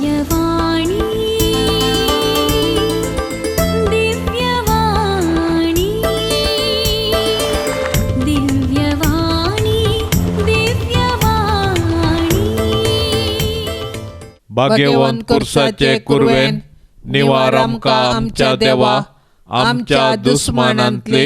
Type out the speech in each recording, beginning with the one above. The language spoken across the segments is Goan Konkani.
दिव्यवाणी दिव्यवाणी दिव्यवाणी दिव्यवाणी. भाग्यवंत कुर्साचे कुरवेन निवार आमकां आमच्या देवा, आमच्या दुस्मानांतली,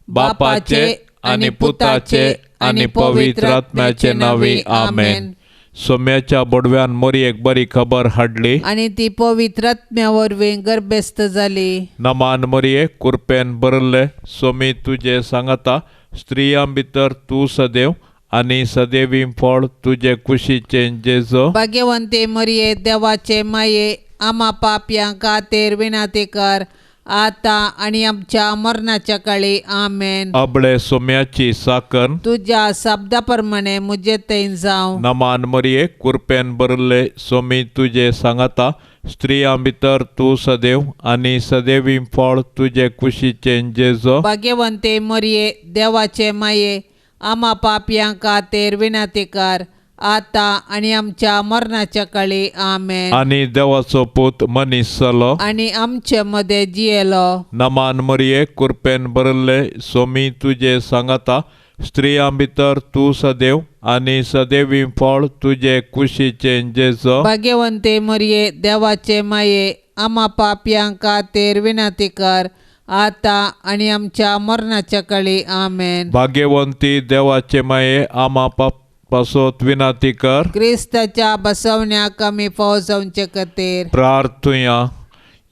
बापाचे आनी पुताचे आनी पवित्र आत्म्याचे नांवी, आमेन. सोम्याच्या बोडव्यान मोरयेक बरी खबर हाडली आनी ती पवित्र आत्म्या वरवीं गर्भस्थ जाली. नमान मोरये, कुरपेन भरल्ले, सोमी तुजे सांगाता, स्त्रियां भितर तूं सदैव आनी सदैवी फळ तुजे कुशीचें जेजो. भाग्यवंते मरिये, देवाचे माये, आमा पापयां खातीर विनंती कर, आतां आनी आमच्या मरणाच्या काळी, आमेन. अबळे सोम्याची साकन तुज्या शब्दा प्रमाणे म्हजे थंय जावं. नमान मरिये, कुरपेन भरल्ले, सोमी तुजे सांगाता, स्त्रियां भितर तूं सदैव आनी सदैवी फळ तुजे कुशीचें जेजो. भाग्यवंते मरिये, देवाचे माये, आमा पापयां खातीर विनंती कर, आतां आनी आमच्या मरणाच्या काळी, आमेन. आनी देवाचो पूत मनीस जालो आनी आमचे मदें जियेलो. नमान मरिये, कुरपेन भरल्ले, सोमी तुजे सांगाता, स्त्रियां भितर तूं सदैव आनी सदैवी फळ तुजे कुशीचें जेजो. भाग्यवंते मरिये, देवाचे माये, आमा पापयां खातीर विनंती कर, आतां आनी आमच्या मरणाच्या काळी, आमेन. भाग्यवंती देवाचे माये, आमा पाप पासत विनंती कर, क्रिस्ताच्या बसवण्याक आमी फावो जावचे खातीर. प्रार्थुया.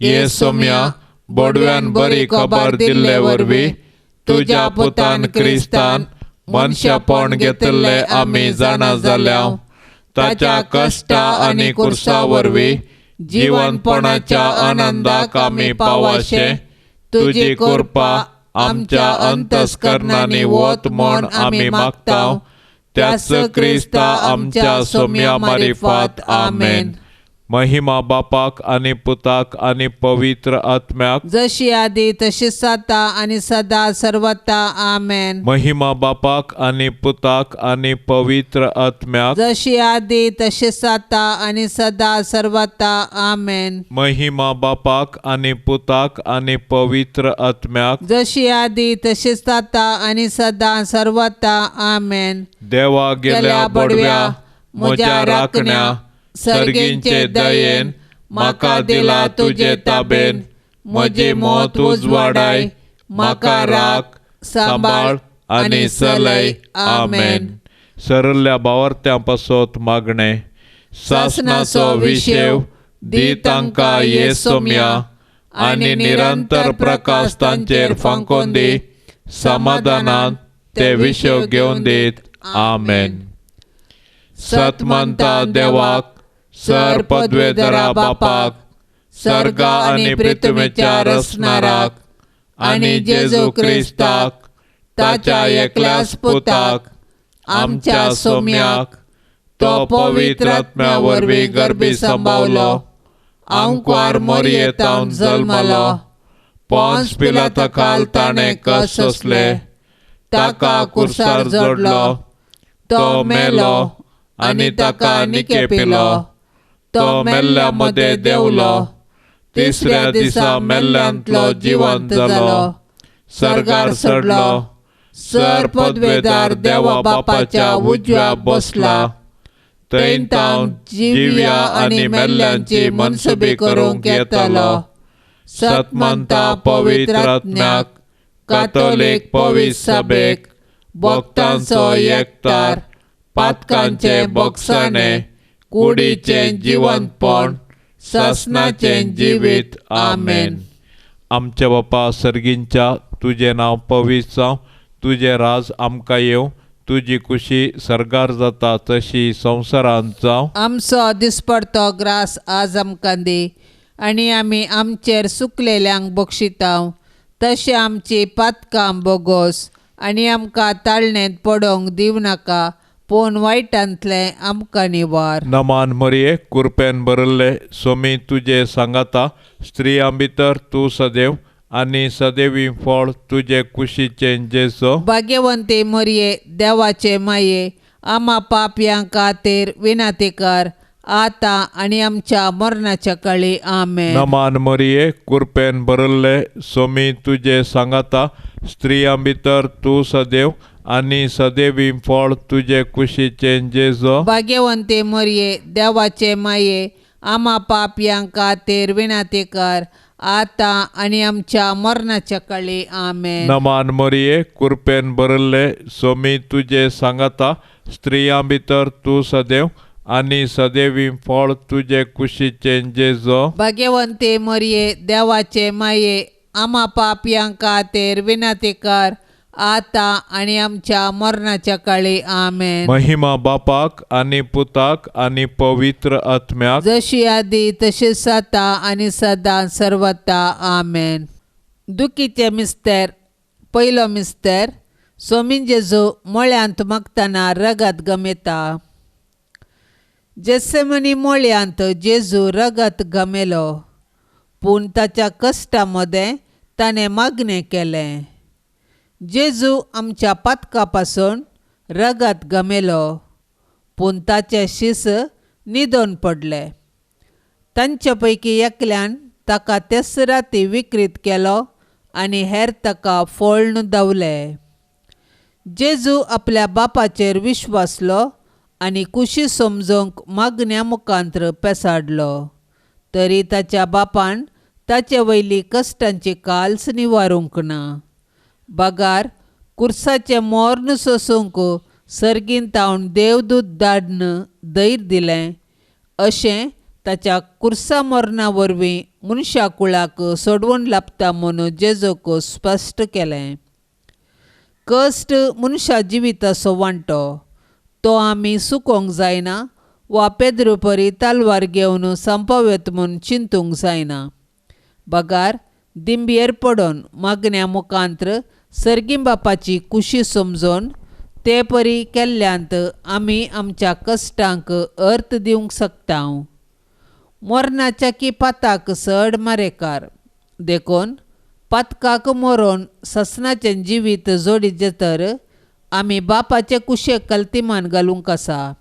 ये सोम्या, बोडव्यान बरी खबर दिल्ले वरवीं तुज्या पुतान क्रिस्तान मनशापण घेतिल्ले आमी जाणा जाल्या. ताच्या कश्टा आनी कुर्सा वरवीं जिवनपणाच्या आनंदाक आमी पावाशे तुजी कृपा आमच्या अंतस्करणांनी वत म्हूण आमी मागता, त्याच क्रिस्ता आमच्या सोम्या मारिफात, आमेन. महिमा बापाक आनी पुताक आनी पवित्र आत्म्याक, जशी आदी तशीच आतां आनी सदा सर्वता, आमेन. महिमा बापाक आनी पुताक आनी पवित्र आत्म्याक, जशी आदी तशीच आतां आनी सदा सर्वता, आमेन. महिमा बापाक आनी पुताक आनी पवित्र आत्म्याक, जशी आदी तशीच आतां आनी सदा सर्वता, आमेन. देवा गेल्या बडव्या म्हज्या राखण्या, सर्गींचे दयेन म्हाका दिला तुजे ताबेन, म्हजी मौत उजवाडाय, म्हाका राख सांबाळ आनी चलय, आमेन. सरल्या बावर्त्यां पासत मागणें. सासणाचो विशेव दी तांकां ये सोम्या, आनी निरंतर प्रकाश तांचेर फांकोन दी, समाधानान ते विशेव घेवन दीत, आमेन. सतमंता देवाक, सर पदवेधरा बापाक, सर्गा आनी पृथ्वीच्या रचणाराक, आनी जेजू क्रिस्ताक ताच्या एकल्याच पुताक, आमच्या सोम्याक, तो पवित्र आत्म्या वरवीं गर्भी संभावलो, आंकवार मोरयेतावन जल्मलो, पोन्स पिलाता खाल ताणें कश्ट सोंसले, ताका कुर्सार जोडलो, तो मेलो आनी ताका निकेपिलो, तो मेल्ल्या मदें देंवलो, तिसऱ्या दिसा मेल्ल्यांतलो जिवंत जालो, सर्गार चडलो, सर पदवेदार देवा बापाच्या उजव्या बसला, थंय तावन जिव्या आनी मेल्ल्यांची मनसुबी करूंक येतालो. सतमंता पवित्र आत्म्याक, कातोलीक पवित्र सभेक, भक्तांचो एकतार, पातकांचे बोगसाणे, कुडीचें जिवंतपण, सासणाचें जिवीत, आमेन. आमच्या बापा सर्गींच्या, तुजें नांव पवित्र जावं, तुजें राज आमकां येवं, तुजी कुशी सर्गार जाता तशी संवसारांत जावं. आमचो दिसपडतो ग्रास आज आमकां दी, आनी आमी आमचेर सुकलेल्यांक बक्षितांव, तशें आमची पातकां बोगोस, आनी आमकां ताळणेंत पडोवंक दिवं नाका, पूण वायटांतलें आमकां निवार. नमान मरिये, कुरपेन भरिल्ले, सोमी तुजे सांगाता, स्त्रियां भितर तूं सदैव आनी सदैवी फळ तुजे कुशीचें जेजो. भाग्यवंती मरिये, देवाचे माये, आमा पापयां खातीर विनंती कर, आतां आनी आमच्या मरणाच्या काळी. आमेन. नमान मरिये, कृपेन भरल्ले, सोमी तुजे सांगाता, स्त्रियां भितर तूं सदैव आनी सदैवी फळ तुजे कुशीचें जेजो. भाग्यवंते मरिये, देवाचे माये, आमा पापयांक खातीर विनंती कर, आतां आनी आमच्या मरणाच्या काळी. आमेन. नमान मरिये, कृपेन भरल्ले, सोमी तुजे सांगाता, स्त्रियां भितर तूं सदैव आनी सदैवी फळ तुजे कुशीचें जेजो. भाग्यवंते मरिये, देवाचे माये, आमा पापयांक खातीर विनंती कर, आतां आनी आमच्या मरणाच्या काळी. आमेन. महिमा बापाक आनी पुताक आनी पवित्र आत्म्याक, जशी आदी तशीच आतां आनी सदां सर्वता. आमेन. दुखीचे मिस्तेर. पयलो मिस्तेर. सोमीन जेजू मळ्यांत मागतना रगत गमेता. जेसेमनी मळ्यांत जेजू रगत गमेलो, पूण ताच्या कश्टा मदें ताणें मागणें केलें. जेजू आमच्या पातका पासून रगत गमेलो, पूण ताचे शीस न्हिदोन पडले. तांचे पैकी एकल्यान ताका तेच राती विकृत केलो आनी हेर ताका फोळ्ण धांवले. जेजू आपल्या बापाचेर विश्वासलो आनी कुशी समजूंक मागण्या मुखांत्र पेसाडलो, तरी ताच्या बापान ताचे वयली कश्टांची काल्स निवारूंक ना. बगार कुर्साचें मोर्न सोसूंक सर्गीन तावन देवदूत धाडन धैर्य दिलें, अशें ताच्या कुर्सा मरणा वरवीं मनशा कुळाक सोडवण लाबता म्हूण जेजूक स्पश्ट केलें. कश्ट मनशा जिविताचो वांटो, तो आमी सुकोवंक जायना वा पेद्रू परी तालवार घेवन संपावत म्हूण चिंतूंक जायना. बगार दिंबयेर पडून मागण्या मुखांत्र सर्गी बापाची कुशी समजून ते परी केल्ल्यांत आमी आमच्या कश्टांक अर्थ दिवंक शकता. मरणाच्या की पाताक चड मारेकार, देखून पातकाक मरोन ससनाचें जिवीत जोडीत तर आमी बापाचे कुशेक कल्तिमान घालूंक आसा.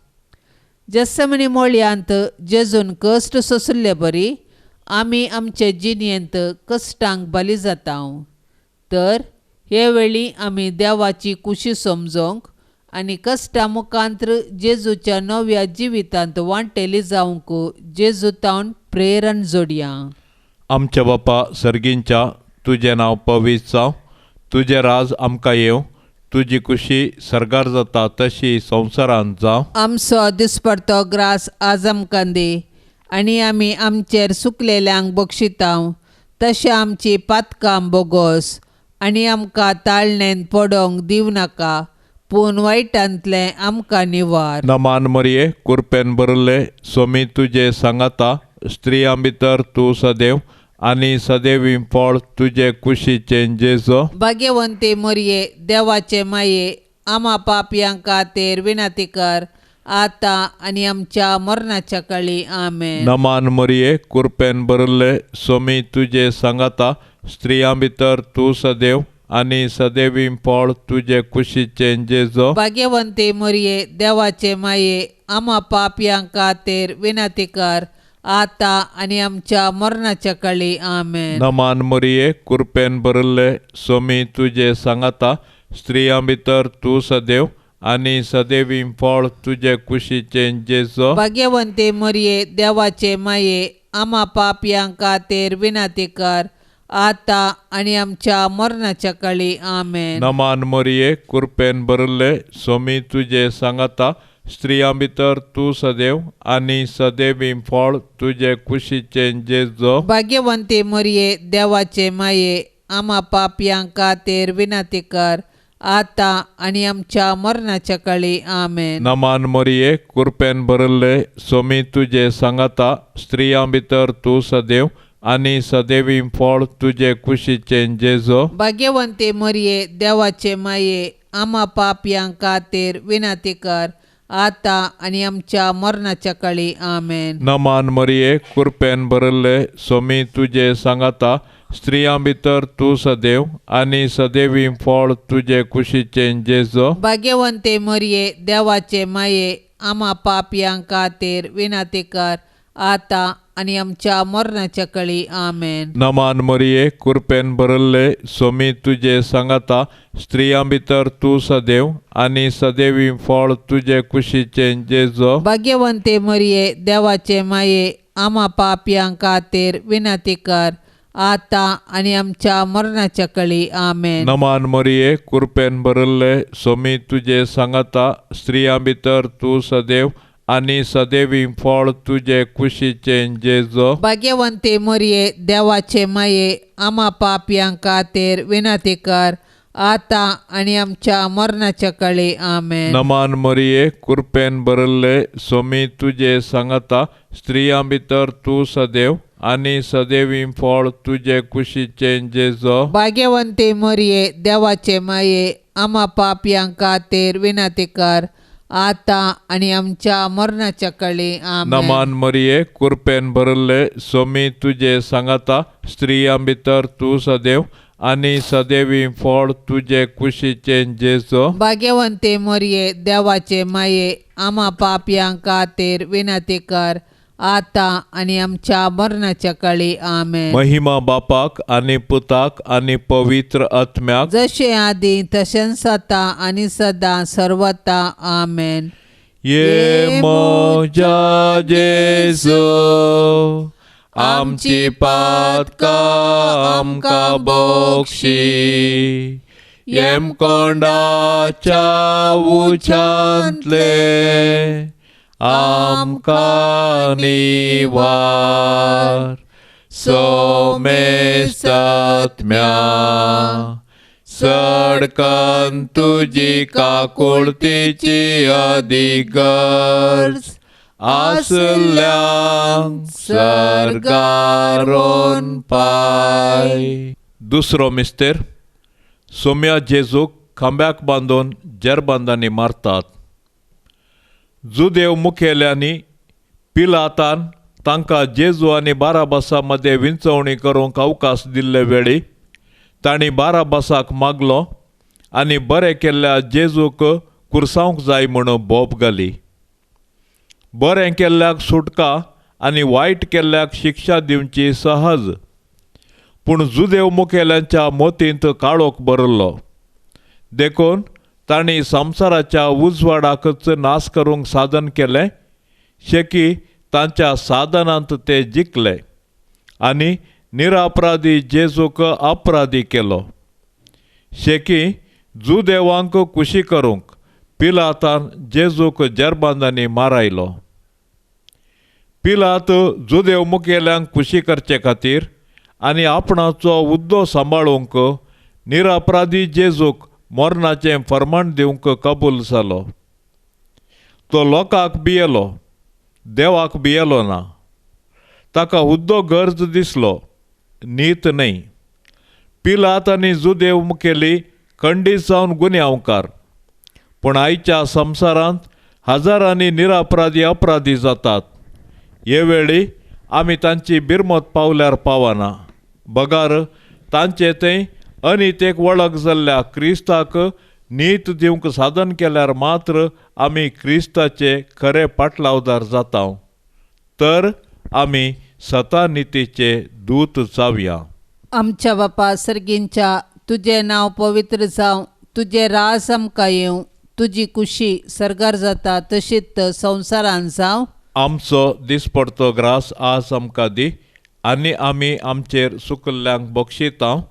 जेसमनी मोळयांत जेजून कश्ट सोंशिल्ले बरी आमी आमचे जिणेंत कश्टांक बली जाता. तर हे वेळी आमी देवाची कुशी समजूंक आनी कश्टा मुखांत्र जेजूच्या नव्या जिवितांत वांटेली जावंक जेजू तावन प्रेरण जोडया. आमच्या बापा सर्गींच्या, तुजें नांव पवित्र जावं, तुजें राज आमकां येवं, तुजी कुशी सर्गार जाता तशी संवसारांत जावं. आमचो दिसपडतो ग्रास आज आमकां दी, आनी आमी आमचेर सुकलेल्यांक बक्षितांव तशें आमची पातकां बोगोस, आनी आमकां ताळणेन पडोंक दिवं नाका, पूण वायटांतलें आमकां निवार. नमान मरिये, कृपेन भरल्ले, सोमी तुजे सांगाता, स्त्रियां भितर तूं सदैव आनी सदैवी फळ तुजे कुशीचें जेजो. भाग्यवंते मरिये, देवाचे माये, आमा पापयांक खातीर विनंती कर, आतां आनी आमच्या मरणाच्या काळी. आमेन. नमान मरिये, कृपेन भरल्ले, सोमी तुजे सांगाता, स्त्रियां भितर तूं सदैव आनी सदैवी फळ तुजे कुशीचें जेजो. भाग्यवंते मरिये, देवाचे माये, आमा पापयांक खातीर विनंती कर, आतां आनी आमच्या मरणाच्या काळी. आमेन. नमान मरिये, कृपेन भरल्ले, सोमी तुजे सांगाता, स्त्रियां भितर तूं सदैव आनी सदैवी फळ तुजे कुशीचें जेजो. भाग्यवंते मरिये, देवाचे माये, आमा पापयांक खातीर विनंती कर, आतां आनी आमच्या मरणाच्या काळी. आमेन. नमान मरिये, कृपेन भरल्ले, सोमी तुजे सांगाता, स्त्रियां भितर तूं सदैव आनी सदैवी फळ तुजे कुशीचें जेजो. भाग्यवंते मरिये, देवाचे माये, आमा पापयांक खातीर विनंती कर, आतां आनी आमच्या मरणाच्या काळी. आमेन. नमान मरिये, कृपेन भरल्ले, सोमी तुजे सांगाता, स्त्रियां भितर तूं सदैव आनी सदैवी फळ तुजे कुशीचें जेजो. भाग्यवंते मरिये, देवाचे माये, आमा पापयांक खातीर विनंती कर, आतां आनी आमच्या मरणाच्या काळी. आमेन. नमान मरिये, कृपेन भरल्ले, सोमी तुजे सांगाता, स्त्रियां भितर तूं सदैव आनी सदैवी फळ तुजे कुशीचें जेजो. भाग्यवंते मरिये, देवाचे माये, आमा पापयां खातीर विनंती कर आतां आनी आमच्या मरणाच्या कळी. आमेन. नमान मरिये, कृपेन भरल्ले, सोमी तुजे सांगाता, स्त्रियां भितर तूं सदैव आनी सदैवी फळ तुजे कुशीचें जेजो. भाग्यवंते मरिये, देवाचे माये, आमा पापयां खातीर विनंती कर आतां आनी आमच्या मरणाच्या कळी. आमेन. नमान मरिये, कृपेन भरल्ले, सोमी तुजे सांगाता, स्त्रियां भितर तूं सदैव आनी सदैवी फळ तुजे कुशीचें जेजो. भाग्यवंते मरिये, देवाचे माये, आमा पापयां खातीर विनंती कर आतां आनी आमच्या मरणाच्या कळी. आमेन. नमान मरिये, कृपेन भरल्ले, सोमी तुजे सांगाता, स्त्रियां भितर तूं सदैव आनी सदैवी फळ तुजे कुशीचें जेजो. भाग्यवंते मरिये, देवाचे माये, आमा पापयां खातीर विनंती कर आतां आनी आमच्या मरणाच्या कळी. आमेन. नमान मरिये, कृपेन भरल्ले, सोमी तुजे सांगाता, स्त्रियां भितर तूं सदैव आनी सदैवी फळ तुजे कुशीचें जेजो. भाग्यवंते मरिये, देवाचे माये, आमा पापयां खातीर विनंती कर आतां आनी आमच्या मरणाच्या कळी. आमेन. महिमा बापाक आनी पुताक आनी पवित्र आत्म्याक, जशें आदी तशेंच आतां आनी सदां सर्वता. आमेन. ये म्हज्या जेजू, आमची पातकां आमकां बक्षी, येमकोंडाच्या उच्यांतले आमकां निवार. सोमेस्तात्म्या सडकन तुजी काकुळतीची अधिगर्ज आसल्यांक सर्गारोन पाय. दुसरो मिस्तेर. सोम्या जेजूक खांब्याक बांदून जेरबांदांनी मारतात. जुदेव मुखेल्यांनी पिलातान तांकां जेजू आनी बाराबासा मदें विंचवणी करूंक अवकाश दिल्ले वेळी तांणी बाराबासाक मागलो आनी बरें केल्ल्या जेजूक कुर्सावंक जाय म्हूण बोब घाली. बरें केल्ल्याक सुटका आनी वायट केल्ल्याक शिक्षा दिवची सहज, पूण जुदेव मुखेल्यांच्या मोतींत काळोख भरिल्लो, देखून तांणी संवसाराच्या उजवाडाकच नाश करूंक साधन केलें. शेकी तांच्या साधनांत ते जिखले आनी निरापराधी जेजूक अपराधी केलो. शेकी जुदेवांक खुशी करूंक पिलातान जेजूक जेरबांदांनी मारायलो. पिलात जुदेव मुखेल्यांक खुशी करचे खातीर आनी आपणाचो हुद्दो सांबाळूंक निरापराधी जेजूक मरणाचें फर्माण दिवंक कबूल जालो. तो लोकांक भियेलो, देवाक भियेलो ना. ताका हुद्दो गरज दिसलो, नीत न्हय. पिलात आनी जुदेव मुखेली खंडीत जावन गुन्यांवकार, पूण आयच्या संवसारांत हजारांनी निरापराधी अपराधी जातात. हे वेळी आमी तांची बिरमत पावल्यार पावना, बगार तांचे थंय अनितेक वळख जाल्ल्या क्रिस्ताक नीत दिवंक साधन केल्यार मात्र आमी क्रिस्ताचे खरे पाटलावदार जाता, तर आमी सतानितीचे दूत जावया. आमच्या बापा सर्गींच्या, तुजें नांव पवित्र जावं, तुजें राज आमकां येवं, तुजी कुशी सर्गार जाता तशीच संवसारान जावं. आमचो दिसपडतो ग्रास आज आमकां दी आनी आमी आमचेर सुकल्ल्यांक बक्षिता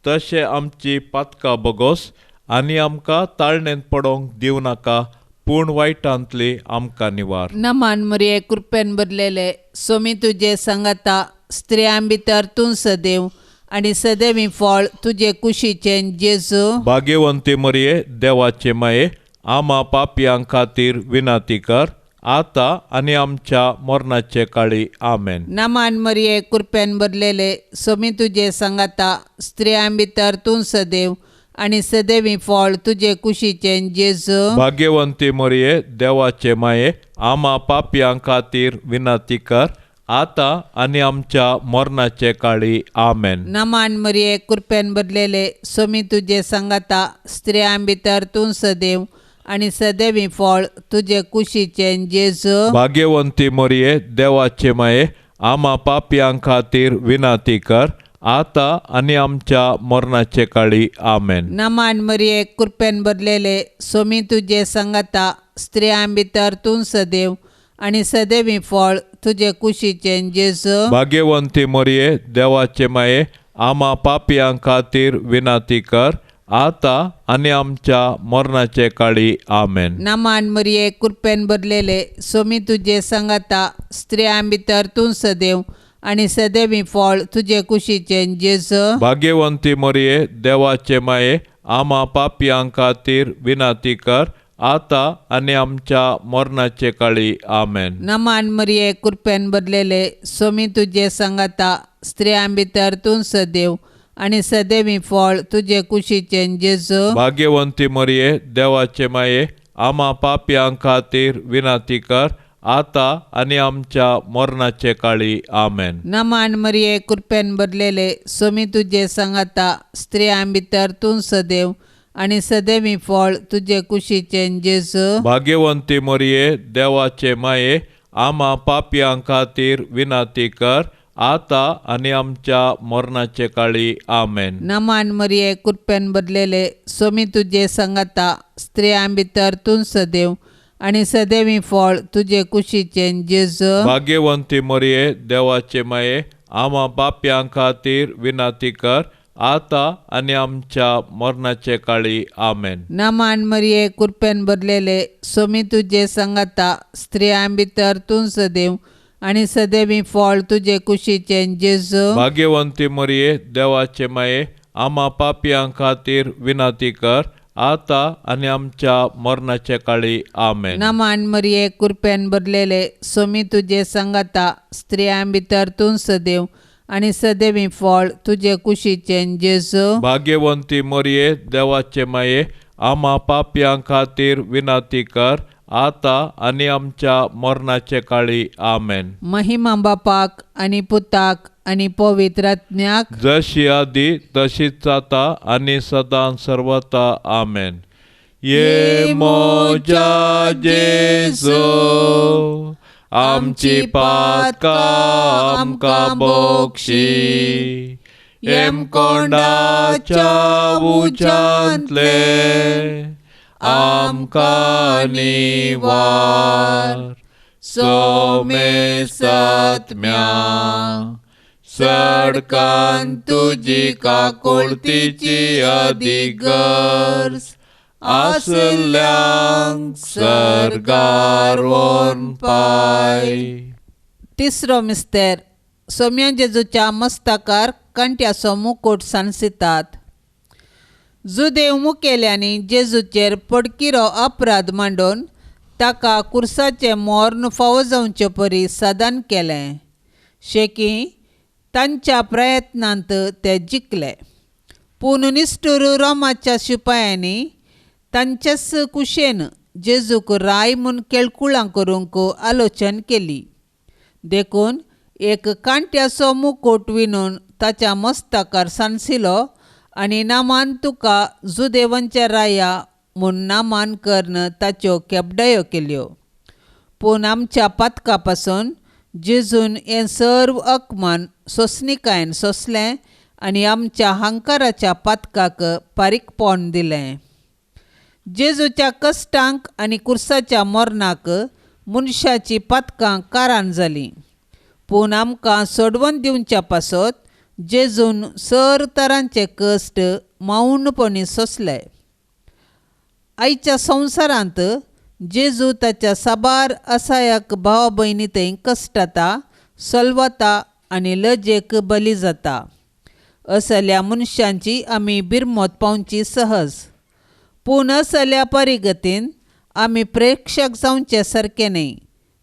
तशें आमची पातकां बगोस आनी आमकां ताळणेंत पडोवंक दिवं नाका, पूण वायटांतली आमकां निवार. नमान मरिये, कृपेन भरलेले, सोमी तुजे सांगाता, स्त्रियां भितर तूं सदैव आनी सदैवी फळ तुजे कुशीचें जेजू. भाग्यवंती मरिये, देवाचे माये, आमा पापयां खातीर विनंती कर आतां आनी आमच्या मरणाचे काळी. आमेन. नमान मरिये, कृपेन भरलेले, सोमी तुजे सांगाता, स्त्रियां भितर तूं सदैव आनी सदैवी फळ तुजे कुशीचें जेजू. भाग्यवंती मरिये, देवाचे माये, आमा पापयां खातीर विनंती कर आतां आनी आमच्या मरणाचे काळी. आमेन. नमान मरिये, कृपेन भरलेले, सोमी तुजे सांगाता, स्त्रियां भितर तूं सदैव आनी सदैवी फळ तुजे कुशीचें जेजू. भाग्यवंती मरिये, देवाचे माये, आमा पापयां खातीर विनंती कर, आतां आनी आमच्या मरणाचे काळी. आमेन. नमान मरिये, कृपेन भरलेले, सोमी तुजे संगता, स्त्रियां भितर तूं सदैव आनी सदैवी फळ तुजे कुशीचें जेजू. भाग्यवंती मरिये, देवाचे माये, आमा पापयां खातीर विनंती कर, आतां आनी आमच्या मरणाचे काळी. आमेन. नमान मरिये, कृपेन भरलेले, सोमी तुजे संगता, स्त्रियां भितर तूं सदैव आनी सदैवी फळ तुजे कुशीचें जेजू. भाग्यवंती मरिये, देवाचे माये, आमा पापयां खातीर विनंती कर, आतां आनी आमच्या मरणाचे काळी. आमेन. नमान मरिये, कृपेन भरलेले, सोमी तुजे संगता, स्त्रियां भितर तूं सदैव आनी सदैवी फळ तुजे कुशीचें जेजू. भाग्यवंती मरिये, देवाचे माये, आमा पापयां खातीर विनंती कर, आतां आनी आमच्या मरणाचे काळी. आमेन. नमान मरिये, कृपेन भरलेले, सोमी तुजे संगता, स्त्रियां भितर तूं सदैव आनी सदैवी फळ तुजे कुशीचें जेजू. भाग्यवंती मरिये, देवाचे माये, आमा पापयां खातीर विनंती कर, आतां आनी आमच्या मरणाचे काळी. आमेन. नमान मरिये, कृपेन भरलेले, सोमी तुजे संगता, स्त्रियां भितर तूं सदैव आनी सदैवी फळ तुजे कुशीचें जेजू. भाग्यवंती मरिये, देवाचे माये, आमा पापयां खातीर विनंती कर, आतां आनी आमच्या मरणाचे काळी. आमेन. नमान मरिये, कृपेन भरलेले, सोमी तुजे संगता, स्त्रियां भितर तूं सदैव आनी सदैवी फळ तुजे कुशीचें जेजू. भाग्यवंती मरिये, देवाचे माये, आमा पापयां खातीर विनंती कर, आतां आनी आमच्या मरणाचे काळी. आमेन. नमान मरिये, कृपेन भरलेले, सोमी तुजे संगता, स्त्रियां भितर तूं सदैव आनी सदैवी फळ तुजे कुशीचें जेजू. भाग्यवंती मरिये, देवाचे माये, आमा पापयां खातीर विनंती कर, आतां आनी आमच्या मरणाचे काळी. आमेन. महिमा बापाक आनी पुताक आनी पवित्र आत्म्याक, जशी आदी तशीच आतां आनी सदां सर्वता. आमेन. ये मोजा जेजू, आमची पातकां आमकां बक्षी, हेमकोंडाच्या उज्यांतले आमकां निवार. सोमेसत्म्या सडकान तुजी काकुळतीची अदीक गरज आसल्यांक सर्गार व्हरून पाय. तिसरो मिस्तेर. सोम्या जेजूच्या मस्तकार कांट्याचो मुकूट सांडसितात. जुदेव मुखेल्यांनी जेजूचेर पडकिरो अपराध मांडून ताका कुर्साचें मर्ण फावो जावचे परी साधन केलें. शेकी तांच्या प्रयत्नांत ते जिखले, पूण निश्ठूर रोमाच्या शिपायांनी तांच्याच कुशेन जेजूक राय म्हूण केळकुळां करूंक आलोचन केली. देखून एक कांट्याचो मुकूट विणून ताच्या मस्तकार सांडसिलो आनी नामान तुका जुदेवांच्या राया म्हूण नामान करून ताच्यो केबडायो केल्यो. पूण आमच्या पातका पासून जेजून हें सर्व अपमान सोंसणिकायेन सोंसलें आनी आमच्या हंकाराच्या पातकाक पारीकपण दिलें. जेजूच्या कश्टांक आनी कुर्साच्या मरणाक मनशाची पातकां कारान जालीं, पूण आमकां सोडवून दिवच्या पासत जेजून सर तरांचे कश्ट मौनपणी सोंसले. आयच्या संवसारांत जेजू ताच्या साबार असायक भाव भयणी थंय कश्टता, सलवता आनी लजेक बली जाता. असल्या मनशांची आमी बिरमत पावची सहज, पूण असल्या परिगतीन आमी प्रेक्षक जावचे सारके न्हय,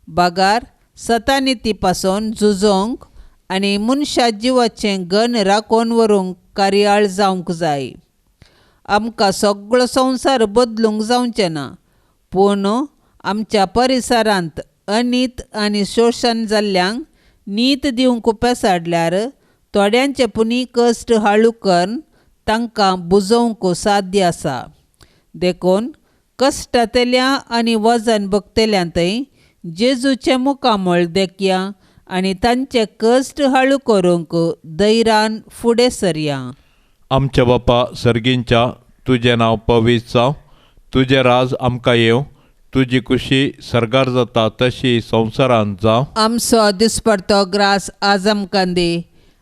बगार सतानिती पासून झुजोवंक आनी मनशा जिवाचें गण राखून व्हरूंक कार्याळ जावंक जाय. आमकां सगळो संवसार बदलूंक जावचें ना, पूण आमच्या परिसरांत अनीत आनी शोशण जाल्ल्यांक नीत दिवंक पेसाडल्यार थोड्यांचे पुणी कश्ट हाळू करून तांकां बुजोवंक साध्य आसा. देखून कश्टांतल्या आनी वजन भोगतल्यांतय जेजूचें मुखामळ देखया आनी तांचे कश्ट हाळू करूंक धैर्यान फुडें सरया. आमच्या बापा सर्गींच्या, तुजें नांव पवित्र जावं, तुजें राज आमकां येवं, तुजी खुशी सर्गार जाता तशी संवसारांत जावं. आमचो दिसपडतो ग्रास आज आमकां दी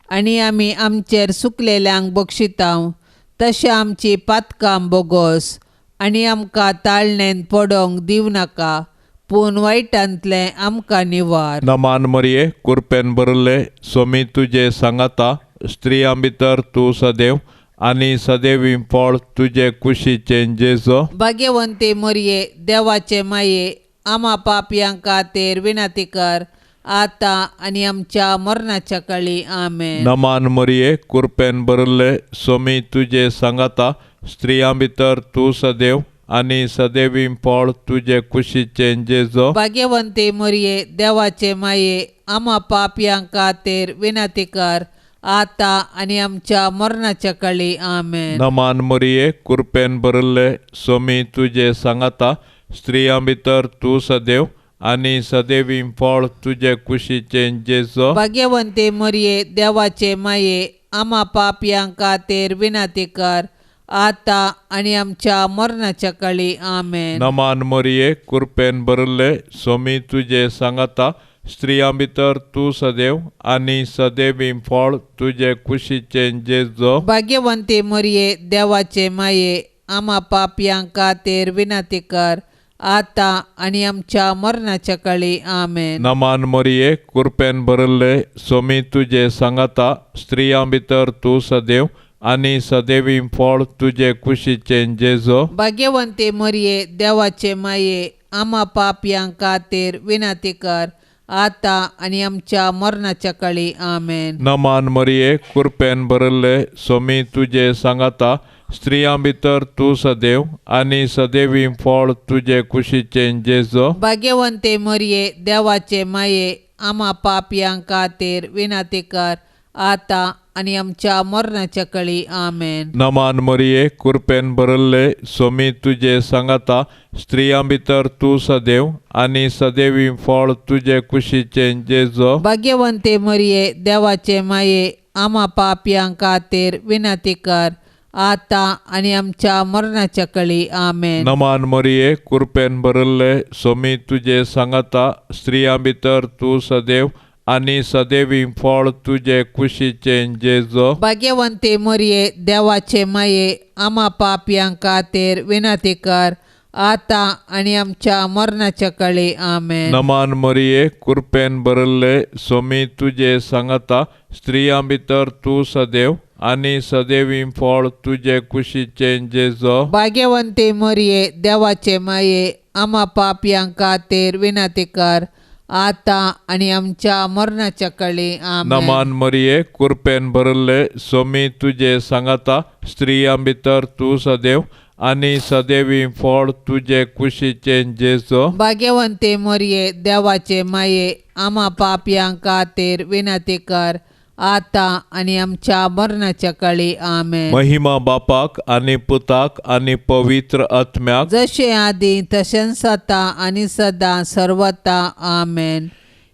आनी आमी आमचेर सुकलेल्यांक बक्षितांव तशें आमची पातकां बोगोस आनी आमकां ताळणेन पडोंक दिवं नाका पूण वायटांतलें आमकां निवार. नमान मरिये, कुरपेन भरिल्ले, सोमी तुजे सांगाता, स्त्रियां भितर तूं सदैव आनी सदैवी फळ तुजे कुशीचें जेजो. भाग्यवंती मरिये, देवाचे माये, आमा पापयां खातीर विनंती कर आतां आनी आमच्या मरणाच्या काळी. आमेन. नमान मरिये, कुरपेन भरिल्ले, सोमी तुजे सांगाता, स्त्रियां भितर तूं सदैव आनी सदैवी फळ तुजे कुशीचें जेजो. भाग्यवंती मरिये, देवाचे माये, आमा पापयां खातीर विनंती कर आतां आनी आमच्या मरणाच्या काळी. आमेन. नमान मरिये, कुरपेन भरिल्ले, सोमी तुजे सांगाता, स्त्रियां भितर तूं सदैव आनी सदैवी फळ तुजे कुशीचें जेजो. भाग्यवंती मरिये, देवाचे माये, आमा पापयां खातीर विनंती कर आतां आनी आमच्या मरणाच्या काळी. आमेन. नमान मरिये, कुरपेन भरिल्ले, सोमी तुजे सांगाता, स्त्रियां भितर तूं सदैव आनी सदैवी फळ तुजे कुशीचें जेजो. भाग्यवंती मरिये, देवाचे माये, आमा पापयां खातीर विनंती कर आतां आनी आमच्या मरणाच्या काळी. आमेन. नमान मरिये, कुरपेन भरिल्ले, सोमी तुजे सांगाता, स्त्रियां भितर तूं सदैव आनी सदैवी फळ तुजे कुशीचें जेजो. भाग्यवंती मरिये, देवाचे माये, आमा पापयां खातीर विनंती कर आतां आनी आमच्या मरणाच्या काळी. आमेन. नमान मरिये, कुरपेन भरिल्ले, सोमी तुजे सांगाता, स्त्रियां भितर तूं सदैव आनी सदैवी फळ तुजे कुशीचें जेजो. भाग्यवंती मरिये, देवाचे माये, आमा पापयां खातीर विनंती कर आतां आनी आमच्या मरणाच्या काळी. आमेन. नमान मरिये, कुरपेन भरिल्ले, सोमी तुजे सांगाता, स्त्रियां भितर तूं सदैव आनी सदैवी फळ तुजे कुशीचें जेजो. भाग्यवंती मरिये, देवाचे माये, आमा पापयां खातीर विनंती कर आतां आनी आमच्या मरणाच्या काळी. आमेन. नमान मरिये, कुरपेन भरिल्ले, सोमी तुजे सांगाता, स्त्रियां भितर तूं सदैव आनी सदैवी फळ तुजे कुशीचें जेजो. भाग्यवंती मरिये, देवाचे माये, आमा पापयां खातीर विनंती कर आतां आनी आमच्या मरणाच्या काळी. आमेन. नमान मरिये, कुरपेन भरिल्ले, सोमी तुजे सांगाता, स्त्रियां भितर तूं सदैव आनी सदैवी फळ तुजे कुशीचें जेजो. भाग्यवंती मरिये, देवाचे माये, आमा पापयां खातीर विनंती कर आतां आनी आमच्या मरणाच्या काळी. आमेन. नमान मरिये, कुरपेन भरिल्ले, सोमी तुजे सांगाता, स्त्रियां भितर तूं सदैव आनी सदैवी फळ तुजे कुशीचें जेजो. भाग्यवंती मरिये, देवाचे माये, आमा पापयां खातीर विनंती कर आतां आनी आमच्या मरणाच्या काळी. आमेन. महिमा बापाक आनी पुताक आनी पवित्र आत्म्याक, जशें आदी तशेंच आतां आनी सदां सर्वता. आमेन.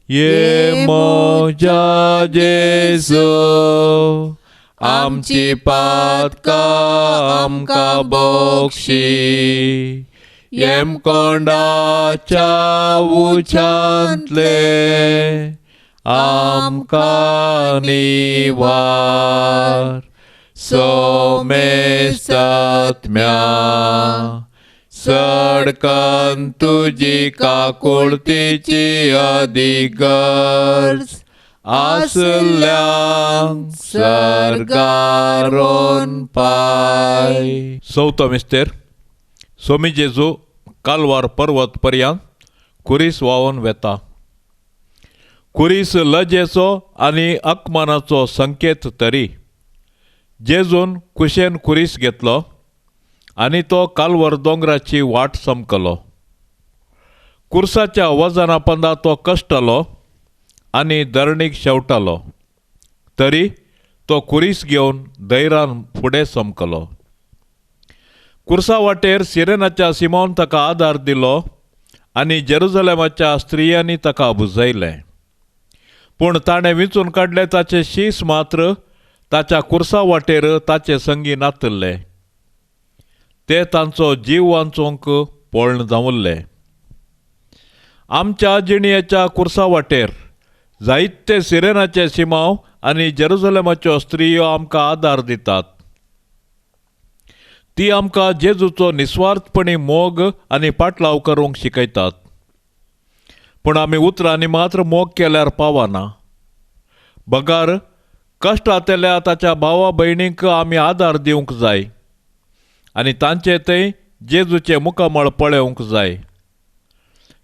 ये म्हज्या जेजू, आमची पातकां आमकां बक्षी, येमकोंडाच्या उच्यांतले आमकां निवार. सोमेस्तात्म्या, सडकन तुजी काकुळतीची अधिगर्ज आसल्यांक सर्गारोन पाय. चवथो मिस्तेर. सोमी जेजू कालवार पर्वत पर्यंत कुरीस व्हांवून वेता. कुरीस लजेचो आनी अपमानाचो संकेत तरी जेजून कुशेन कुरीस घेतलो आनी तो कालवर दोंगराची वाट समकलो. कुर्साच्या वजना पंदा तो कश्टलो आनी धरणीक शेवटालो, तरी तो कुरीस घेवन धैर्यान फुडें समकलो. कुर्सा वाटेर सिरेनाच्या सिमोन ताका आदार दिलो आनी जेरुजलेमाच्या स्त्रियांनी ताका बुजयलें. पूण ताणें विंचून काडले ताचे शीस मात्र ताच्या कुर्सा वाटेर ताचे संगी नातल्ले. ते तांचो जीव वांचोवंक पळण जावुल्ले. आमच्या जिणयेच्या कुर्सा वाटेर जायते सिरेनाचे सिमांव आनी जेरुजलेमाच्यो स्त्रियो आमकां आदार दितात. ती आमकां जेजूचो निस्वार्थपणी मोग आनी पाटलाव करूंक शिकयतात. पूण आमी उतरांनी मात्र मोग केल्यार पावना. बगार कश्टांतल्या ताच्या भावा भयणींक आमी आदार दिवंक जाय आनी तांचे थंय जेजूचें मुखामळ पळोवंक जाय.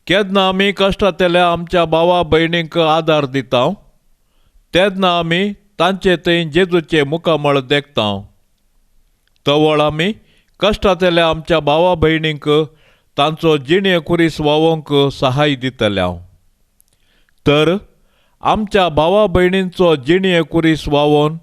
केन्ना आमी कश्टांतल्या आमच्या भावा भयणींक आदार दिता तेन्ना आमी तांचे थंय जेजूचें मुखामळ देखता. तवळ आमी कश्टांतल्या आमच्या भावा भयणींक तांचो जिणे कुरीस वावोवंक सहाय दितल्या. तर आमच्या भावा भयणींचो जिणे कुरीस वावोवन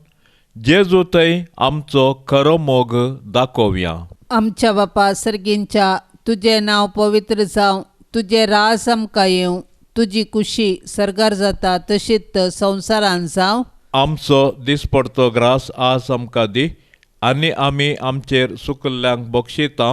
जेजू थंय आमचो खरो मोग दाखोवया. आमच्या बापा सर्गींच्या, तुजें नांव पवित्र जावं, तुजें राज आमकां येवं, तुजी कुशी सर्गार जाता तशीच संवसारान जावं. आमचो दिसपडतो ग्रास आज आमकां दी आनी आमी आमचेर सुकल्ल्यांक बक्षिता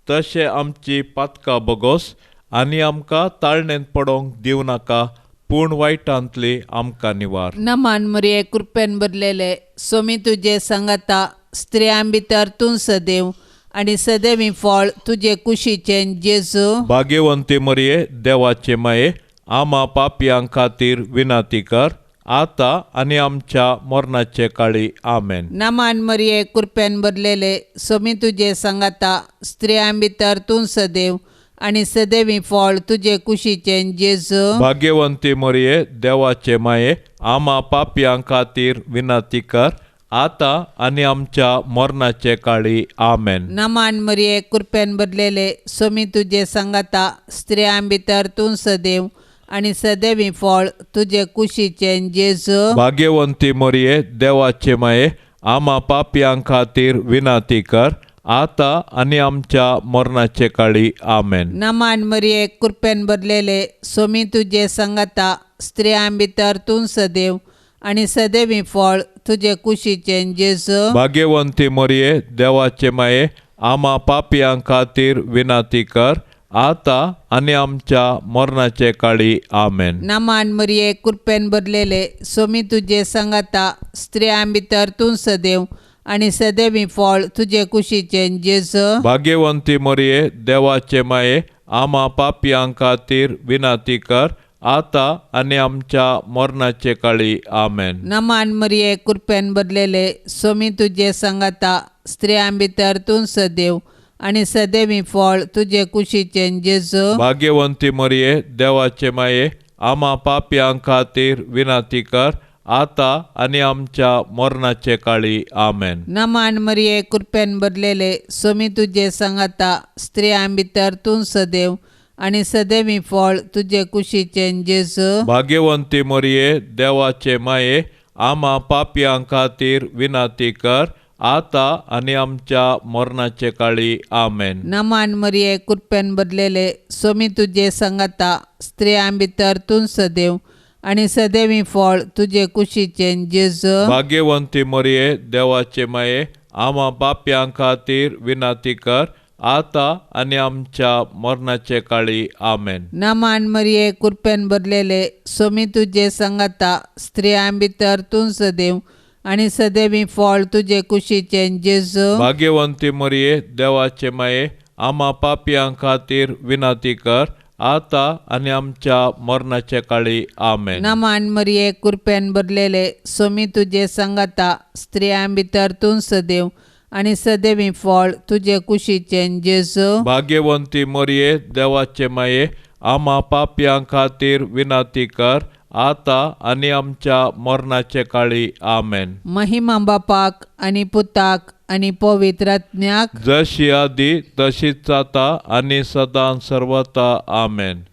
तशें आमची पातकां बोगोस आनी आमकां ताळणेंत पडोवंक दिवं नाका, पूण वायटांतली आमकां निवार. नमान मरिये, कृपेन भरलेले, सोमी तुजे सांगाता, स्त्रियां भितर तूं सदैव आनी सदैवी फळ तुजे कुशीचें जेजू. भाग्यवंती मरिये, देवाचे माये, आमा पापयां खातीर विनंती कर आतां आनी आमच्या मरणाचे काळी. आमेन. नमान मरिये, कृपेन भरलेले, सोमी तुजे सांगाता, स्त्रियां भितर तूं सदैव आनी सदैवी फळ तुजे कुशीचें जेजू. भाग्यवंती मरिये, देवाचे माये, आमा पापयां खातीर विनंती कर आतां आनी आमच्या मरणाचे काळी. आमेन. नमान मरिये, कृपेन भरलेले, सोमी तुजे सांगाता, स्त्रियां भितर तूं सदैव आनी सदैवी फळ तुजे कुशीचें जेजू. भाग्यवंती मरिये, देवाचे माये, आमा पापयां खातीर विनंती कर आतां आनी आमच्या मरणाचे काळी. आमेन. नमान मरिये, कृपेन भरलेले, सोमी तुजे सांगाता, स्त्रियां भितर तूं सदैव आनी सदैवी फळ तुजे कुशीचें जेजू. भाग्यवंती मरिये, देवाचे माये, आमा पापयां खातीर विनंती कर आतां आनी आमच्या मरणाचे काळी. आमेन. नमान मरिये, कृपेन भरलेले, सोमी तुजे सांगाता, स्त्रियां भितर तूं सदैव आनी सदैवी फळ तुजे कुशीचें जेजू. भाग्यवंती मरिये, देवाचे माये, आमा पापयां खातीर विनंती कर आतां आनी आमच्या मरणाचे काळी. आमेन. नमान मरिये, कृपेन भरलेले, सोमी तुजे सांगाता, स्त्रियां भितर तूं सदैव आनी सदैवी फळ तुजे कुशीचें जेजू. भाग्यवंती मरिये, देवाचे माये, आमा पापयां खातीर विनंती कर आतां आनी आमच्या मरणाचे काळी. आमेन. नमान मरिये, कृपेन भरलेले, सोमी तुजे सांगाता, स्त्रियां भितर तूं सदैव आनी सदैवी फळ तुजे कुशीचें जेजू. भाग्यवंती मरिये, देवाचे माये, आमा पापयां खातीर विनंती कर आतां आनी आमच्या मरणाचे काळी. आमेन. नमान मरिये, कृपेन भरलेले, सोमी तुजे सांगाता, स्त्रियां भितर तूं सदैव आनी सदैवी फळ तुजे कुशीचें जेजू. भाग्यवंती मरिये, देवाचे माये, आमा पापयां खातीर विनंती कर आतां आनी आमच्या मरणाचे काळी. आमेन. नमान मरिये, कृपेन भरलेले, सोमी तुजे सांगाता, स्त्रियां भितर तूं सदैव आनी सदैवी फळ तुजे कुशीचें जेजू. भाग्यवंती मरिये, देवाचे माये, आमा पापयां खातीर विनंती कर आतां आनी आमच्या मरणाचे काळी. आमेन. नमान मरिये, कृपेन भरलेले, सोमी तुजे सांगाता, स्त्रियां भितर तूं सदैव आनी सदैवी फळ तुजे कुशीचें जेजू. भाग्यवंती मरिये, देवाचे माये, आमा पापयां खातीर विनंती कर आतां आनी आमच्या मरणाचे काळी. आमेन. महिमा बापाक आनी पुताक आनी पवित्र आत्म्याक, जशी आदी तशीच आतां आनी सदां सर्वता. आमेन.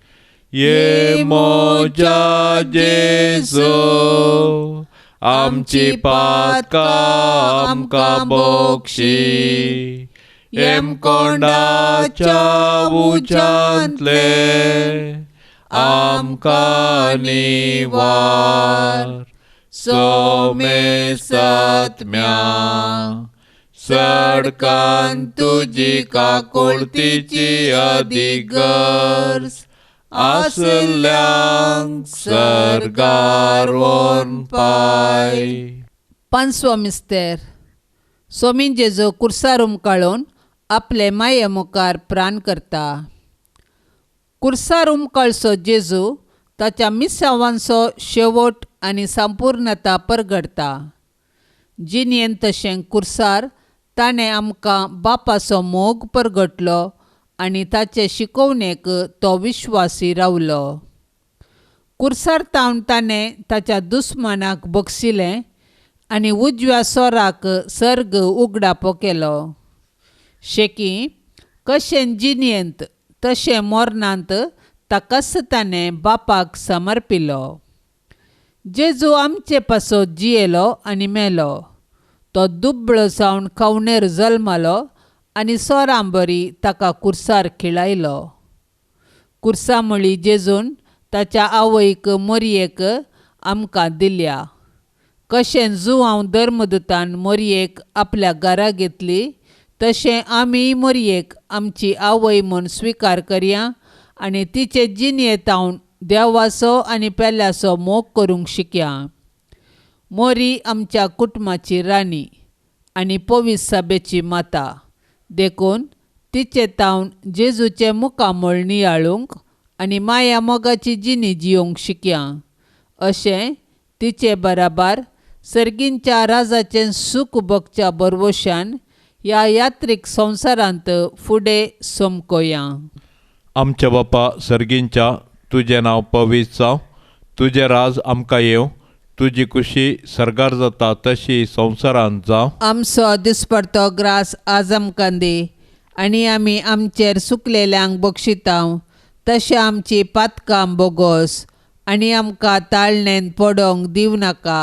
ये मोजा जेजू, आमची पातकां आमकां बोक्षी, येमकोंडाच्या उज्यांतले आमकां निवार. सोमेसत्म्या सडकान तुजी काकुळतीची अधिगर्ज आसल्यांक सर्गार व्हरून पाय. पांचवो मिस्तेर. सोमीन जेजू कुर्सार उमकाळून आपले माये मुखार प्राण करता. कुर्सार उमकाळचो जेजू ताच्या मिसावांचो शेवट आनी संपूर्णता परगडटा. जिणेन तशें कुर्सार ताणें आमकां बापाचो मोग परगटलो आनी ताचे शिकोवणेक तो विश्वासी रावलो. कुर्सार तावन ताणें ताच्या दुस्मानाक बक्षिलें आनी उजव्या सोराक सर्ग उगडापो केलो. शेकी कशें जिणेंत तशें मरणांत ताकाच ताणें बापाक समर्पिलो. जेजू आमचे पासत जियेलो आनी मेलो. तो दुबळो जावन खवणेर जल्मलो आनी सोरां बरी ताका कुर्सार खिळायलो. कुर्सा म्हळी जेजून ताच्या आवयक मोरयेक आमकां दिल्या. कशें जुवांव धर्मदूतान मोरयेक आपल्या घरा घेतली तशें आमी मोरयेक आमची आवय म्हूण स्विकार करया आनी तिचे जिणेंत देवाचो आनी पेल्याचो मोग करूंक शिकया. मोरी आमच्या कुटुंबाची राणी आनी पवित्र सभेची माता, देखून तिचे तावन जेजूचें मुखामळ नियाळूंक आनी माया मोगाची जिणी जियोंक शिकया. अशें तिचे बराबर सर्गींच्या राजाचें सूख भोगच्या बरवशान ह्या यात्रीक संवसारांत फुडें सोमकोया. आमच्या बापा सर्गींच्या, तुजें नांव पवित्र जावं, तुजें राज आमकां येवं, तुजी खुशी सर्गार जाता तशी संवसारांत जावं. आमचो दिसपडतो ग्रास आज आमकां दी आनी आमी आमचेर सुकलेल्यांक बक्षितांव तशें आमची पातकां बोगोस आनी आमकां ताळणेन पडोंक दिवं नाका,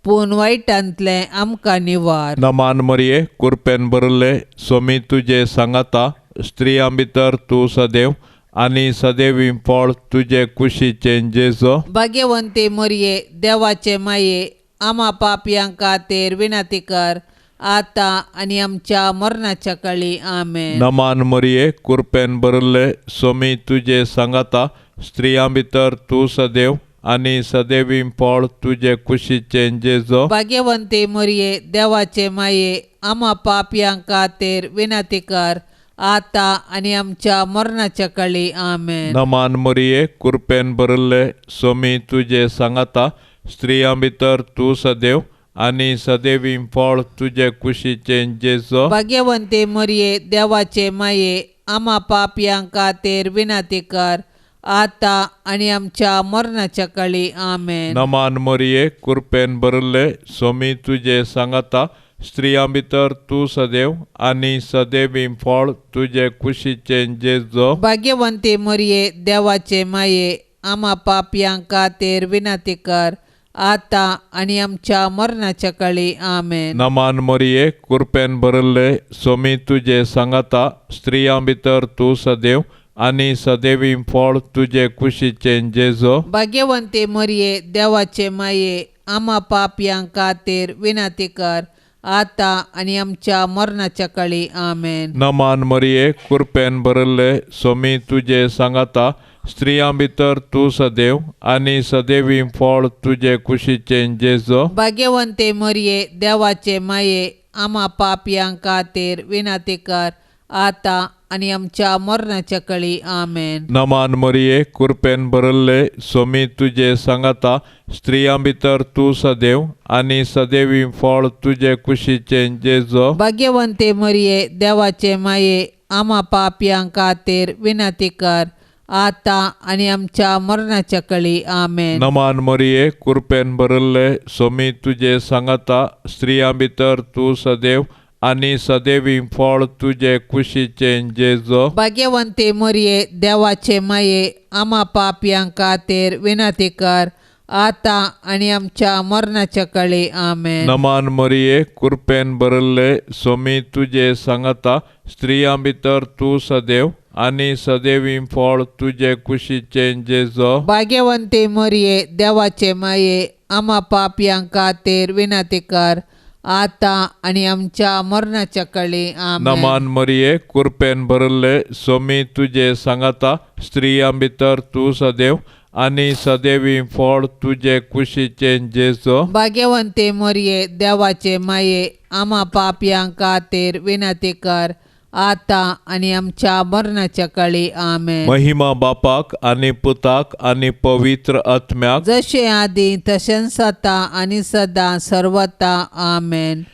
पूण वायटांतलें आमकां निवार. नमान मरये, कुरपेन भरिल्ले, सोमी तुजे सांगाता, स्त्रियां भितर तूं सदैव आनी सदैवी फळ तुजे कुशीचें जेजो. भाग्यवंती मरये, देवाचे माये, आमा पापयां खातीर विनंती कर आतां आनी आमच्या मरणाच्या काळी. आमेन. नमान मरये, कुरपेन भरिल्ले, सोमी तुजे सांगाता, स्त्रियां भितर तूं सदैव आनी सदैवी फळ तुजे कुशीचें जेजो. भाग्यवंती मरये, देवाचे माये, आमा पापयां खातीर विनंती कर आतां आनी आमच्या मरणाच्या काळी. आमेन. नमान मरये, कुरपेन भरिल्ले, सोमी तुजे सांगाता, स्त्रियां भितर तूं सदैव आनी सदैवी फळ तुजे कुशीचें जेजो. भाग्यवंती मरये, देवाचे माये, आमा पापयां खातीर विनंती कर आतां आनी आमच्या मरणाच्या काळी. आमेन. नमान मरये, कुरपेन भरिल्ले, सोमी तुजे सांगाता, स्त्रियां भितर तूं सदैव आनी सदैवी फळ तुजे कुशीचें जेजो. भाग्यवंती मरये, देवाचे माये, आमा पापयां खातीर विनंती कर आतां आनी आमच्या मरणाच्या काळी. आमेन. नमान मरये, कुरपेन भरिल्ले, सोमी तुजे सांगाता, स्त्रियां भितर तूं सदैव आनी सदैवी फळ तुजे कुशीचें जेजो. भाग्यवंती मरये, देवाचे माये, आमा पापयां खातीर विनंती कर आतां आनी आमच्या मरणाच्या काळी. आमेन. नमान मरये, कुरपेन भरिल्ले, सोमी तुजे सांगाता, स्त्रियां भितर तूं सदैव आनी सदैवी फळ तुजे कुशीचें जेजो. भाग्यवंती मरये, देवाचे माये, आमा पापयां खातीर विनंती कर आतां आनी आमच्या मरणाच्या काळी. आमेन. नमान मरये, कुरपेन भरिल्ले, सोमी तुजे सांगाता, स्त्रियां भितर तूं सदैव आनी सदैवी फळ तुजे कुशीचें जेजो. भाग्यवंती मरये, देवाचे माये, आमा पापयां खातीर विनंती कर आतां आनी आमच्या मरणाच्या काळी. आमेन. नमान मरये, कुरपेन भरिल्ले, सोमी तुजे सांगाता, स्त्रियां भितर तूं सदैव आनी सदैवी फळ तुजे कुशीचें जेजो. भाग्यवंती मरये, देवाचे माये, आमा पापयां खातीर विनंती कर आतां आनी आमच्या मरणाच्या काळी. आमेन. नमान मरिये, कृपेन भरिल्ले, सोमी तुजे सांगाता, स्त्रियां भितर तूं सदैव आनी सदैवी फळ तुजे कुशीचें जेजो. भाग्यवंती मरिये, देवाचे माये, आमा पापयां खातीर विनंती कर, आतां आनी आमच्या मरणाच्या काळी. आमेन. नमान मरिये, कृपेन भरिल्ले, सोमी तुजे सांगाता, स्त्रियां भितर तूं सदैव आनी सदैवी फळ तुजे कुशीचें जेजो. भाग्यवंती मरिये, देवाचे माये, आमा पापयां खातीर विनंती कर, आतां आनी आमच्या मरणाच्या काळी. आमेन. महिमा बापाक आनी पुताक आनी पवित्र आत्म्याक, जशें आदी तशेंच आतां आनी सदां सर्वता. आमेन.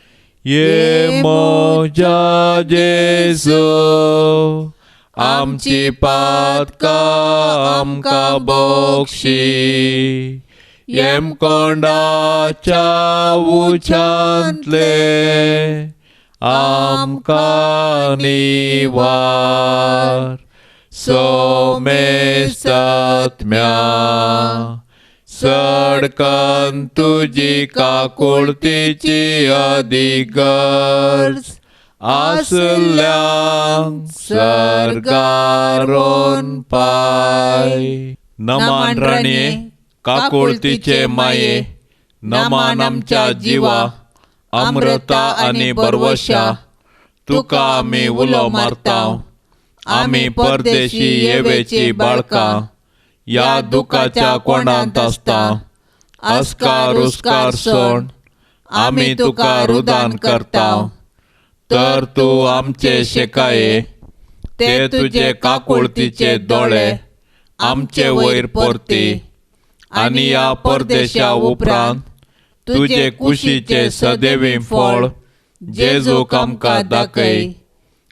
ये म्हज्या जेजू, आमची पातकां आमकां बक्षी, येमकोंडाच्या उच्यांतले आमकां निवार. सोमेस्तात्म्या, सडकन तुजी काकुळतीची अधिगर्ज आसल्यांक सर्गारोन पाय. नमान राणये, काकुळतीचे माये, नमान आमच्या जिवा, अमृता आनी बरवशा, तुका आमी उलो मारता. आमी परदेशी येवेची बाळकां, ह्या दुखाच्या कोणांत आसता. अस्कार उस्कार सोण आमी तुका रुदान करता, तर तूं आमचे शेकाये, ते तुजे काकुळतीचे दोळे आमचे वयर परती, आनी ह्या परदेशा उपरांत तुजे कुशीचे सदैवी फळ जेजूक आमकां दाखय.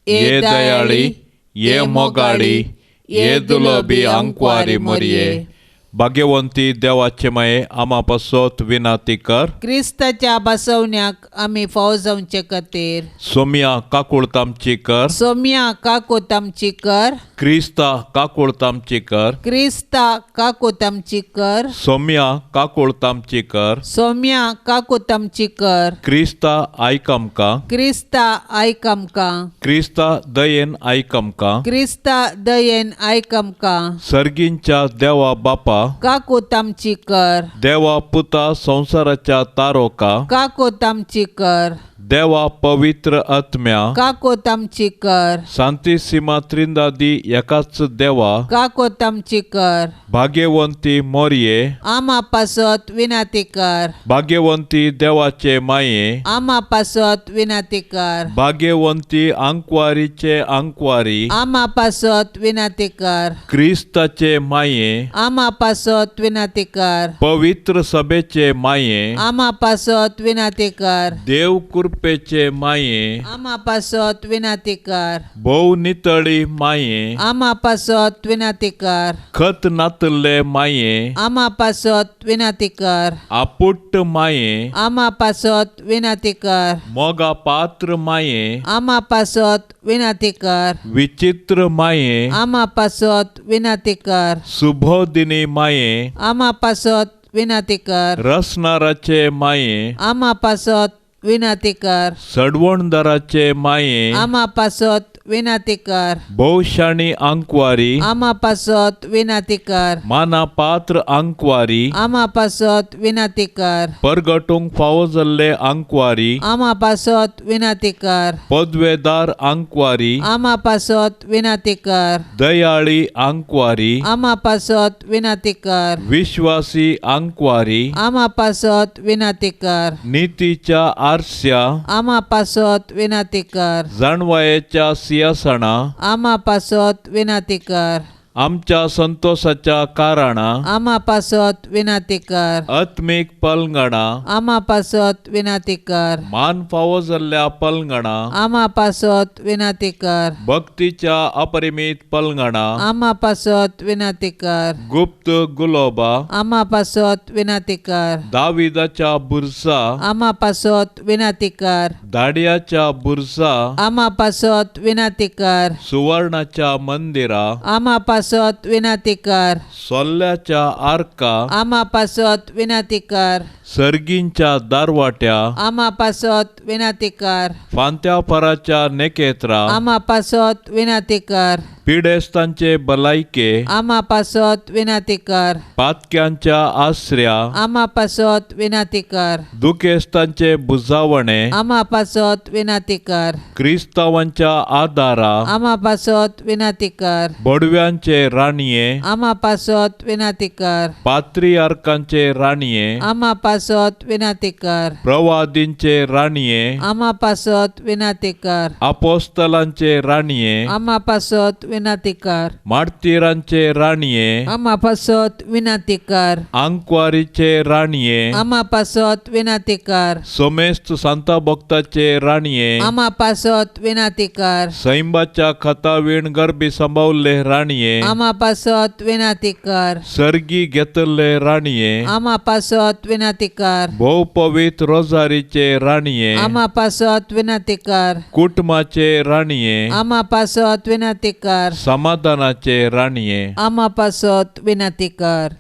ये दयाळी, ये मोगाळी, ये दुलबी आंकवारी मरिये, भाग्यवंती देवाचे माये, आमा पासत विनाती कर. क्रिस्ताच्या बसवण्याक आमी फाव जावचे खातीर. सोम्या काकुळत आमची कर. सोम्या काकूत आमची कर. क्रिस्ता काकुळत आमची कर. क्रिस्ता काकूत आमची कर. सोम्या काकुळत आमची कर. सोम्या काकूत आमची कर. क्रिस्ता आयक आमकां. क्रिस्ता आयक आमकां. क्रिस्ता दयेन आयक आमकां. क्रिस्ता दयेन आयक आमकां. सर्गींच्या देवा बापा, काकूत आमची कर. देवा पुता संवसाराच्या तारोका, काकूत आमची कर. देवा पवित्र आत्म्या, काकूत आमची कर. सांतिसिमा त्रिंदादी एकाच देवा, काकूत आमची कर. भाग्यवंती मोरये, आमा पासत विनंती कर. भाग्यवंती देवाचे माये, आमा पासत विनंती कर. भाग्यवंती आंकवारीचे आंकवारी, आमा पासत विनंती कर. क्रिस्ताचे माये, आमा पासत विनंती कर. पवित्र सभेचे माये, आमा पासत विनंती कर. देव कृपेचे माये, आमा पासत विनंती कर. भोव नितळी माये, आमा पासत विनंती कर. खत नातल्ले माये, आमा पासत विनंती कर. आपुट्ट माये, आमा पासत विनंती कर. मोगा पात्र माये, आमा पासत विनंती कर. विचित्र माये, आमा पासत विनंती कर. सुबोधिनी माये, आमा पासत विनंती कर. रसनाराचे माये, आमा पासत विनंती कर. सडवणदाराचे माये, आमा पासत विनंती कर. भोवशाणी आंकवारी, आमा पासत विनंती कर. माना पात्र आंकवारी, आमा पासत विनंती कर. परगटूंक फावो जाल्ले आंकवारी, आमा पासत विनंती कर. पदवेदार आंकवारी, आमा पासत विनंती कर. दयाळी आंकवारी, आमा पासत विनंती कर. विश्वासी आंकवारी, आमा पासत विनंती कर. नितीच्या आरस्या, आमा पासत विनंती कर. जाणवायेच्या सिंहासना, आमा पासत विनंती कर. आमच्या संतोषाच्या कारणा, आमा पासत विनंती कर. आत्मीक पलंगणा, आमा पासत विनंती कर. मान फावो जाल्ल्या पलंगणा, आमा पासत विनंती कर. भक्तीच्या अपरिमीत पलंगणा, आमा पासत विनंती कर. गुप्त गुलोबा, आमा पासत विनंती कर. दाविदाच्या बुरसा, आमा पासत विनंती कर. दाडयाच्या बुरसा, आमा पासत विनंती कर. सुवर्णाच्या मंदिरा, आमा पासत पासत विनंती कर. सोल्ल्याच्या आर्का, आमा पासत विनंती कर. सर्गींच्या दारवाट्या, आमा पासत विनंती कर. फांत्या फराच्या नेकेत्रा, आमा पासत विनंती कर. पिडेस्तांचे भलायके, आमा पासत विनंती कर. पातक्यांच्या आसऱ्या, आमा पासत विनंती कर. दुखेस्तांचे बुजावणे, आमा पासत विनंती कर. क्रिस्तांवांच्या आदारा, आमा पासत विनंती कर. बडव्यांचे राणये, आमा पासत विनंती कर. पात्रियार्कांचे राणये, आमा पासत विनंती कर. प्रवादींचे राणये, आमा पासत विनंती कर. आपोस्तलांचे राणये, आमा पासत विनंती कर. मार्तीरांचे राणये, आमा पासत विनंती कर. आंकवारीचे राणये, आमा पासत विनंती कर. सोमेस्त सांता भक्ताचे राणये, आमा पासत विनंती कर. सैंबाच्या खतावीण गर्भी सांबावल्ले राणये, आमा पासत विनंती कर. सर्गी घेतल्ले राणये, आमा पासत विनंती कर. भोव पवित्र रोजारीचे राणये, आमा पासत विनंती कर. कुटुंबाचे राणये, आमा पासत विनंती कर. समाधानाचे राणये, आमा पासत विनंती कर.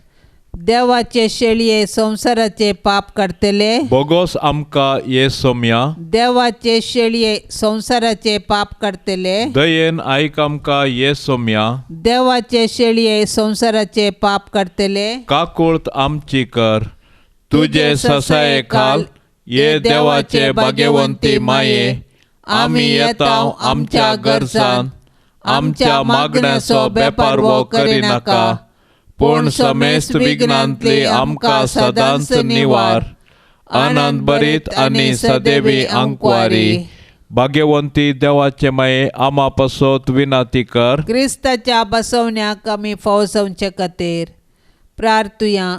देवाचे शेळये संवसाराचे पाप काडटले, बोगोस आमकां ये सोम्या, देवाचे शेळये संवसाराचे पाप काडटले, दयेन आयक आमकां ये सोम्या, देवाचे शेळये संवसाराचे पाप काडटले, काकुळत आमची कर. तुजे ससाये खाल ये देवाचे भाग्यवंती माये, आमी येता आमच्या गरजान, आमच्या मागण्याचो बेपारवो करिनाका, पूण समेस्त विघ्नांतली आमकां सदांच निवार. आनंद बरीत आनी सदैवी आंकवारी भाग्यवंती देवाचे माये, आमा पासत विनंती कर. क्रिस्ताच्या बसवण्याक आमी फावसवचे खातीर प्रार्थुया.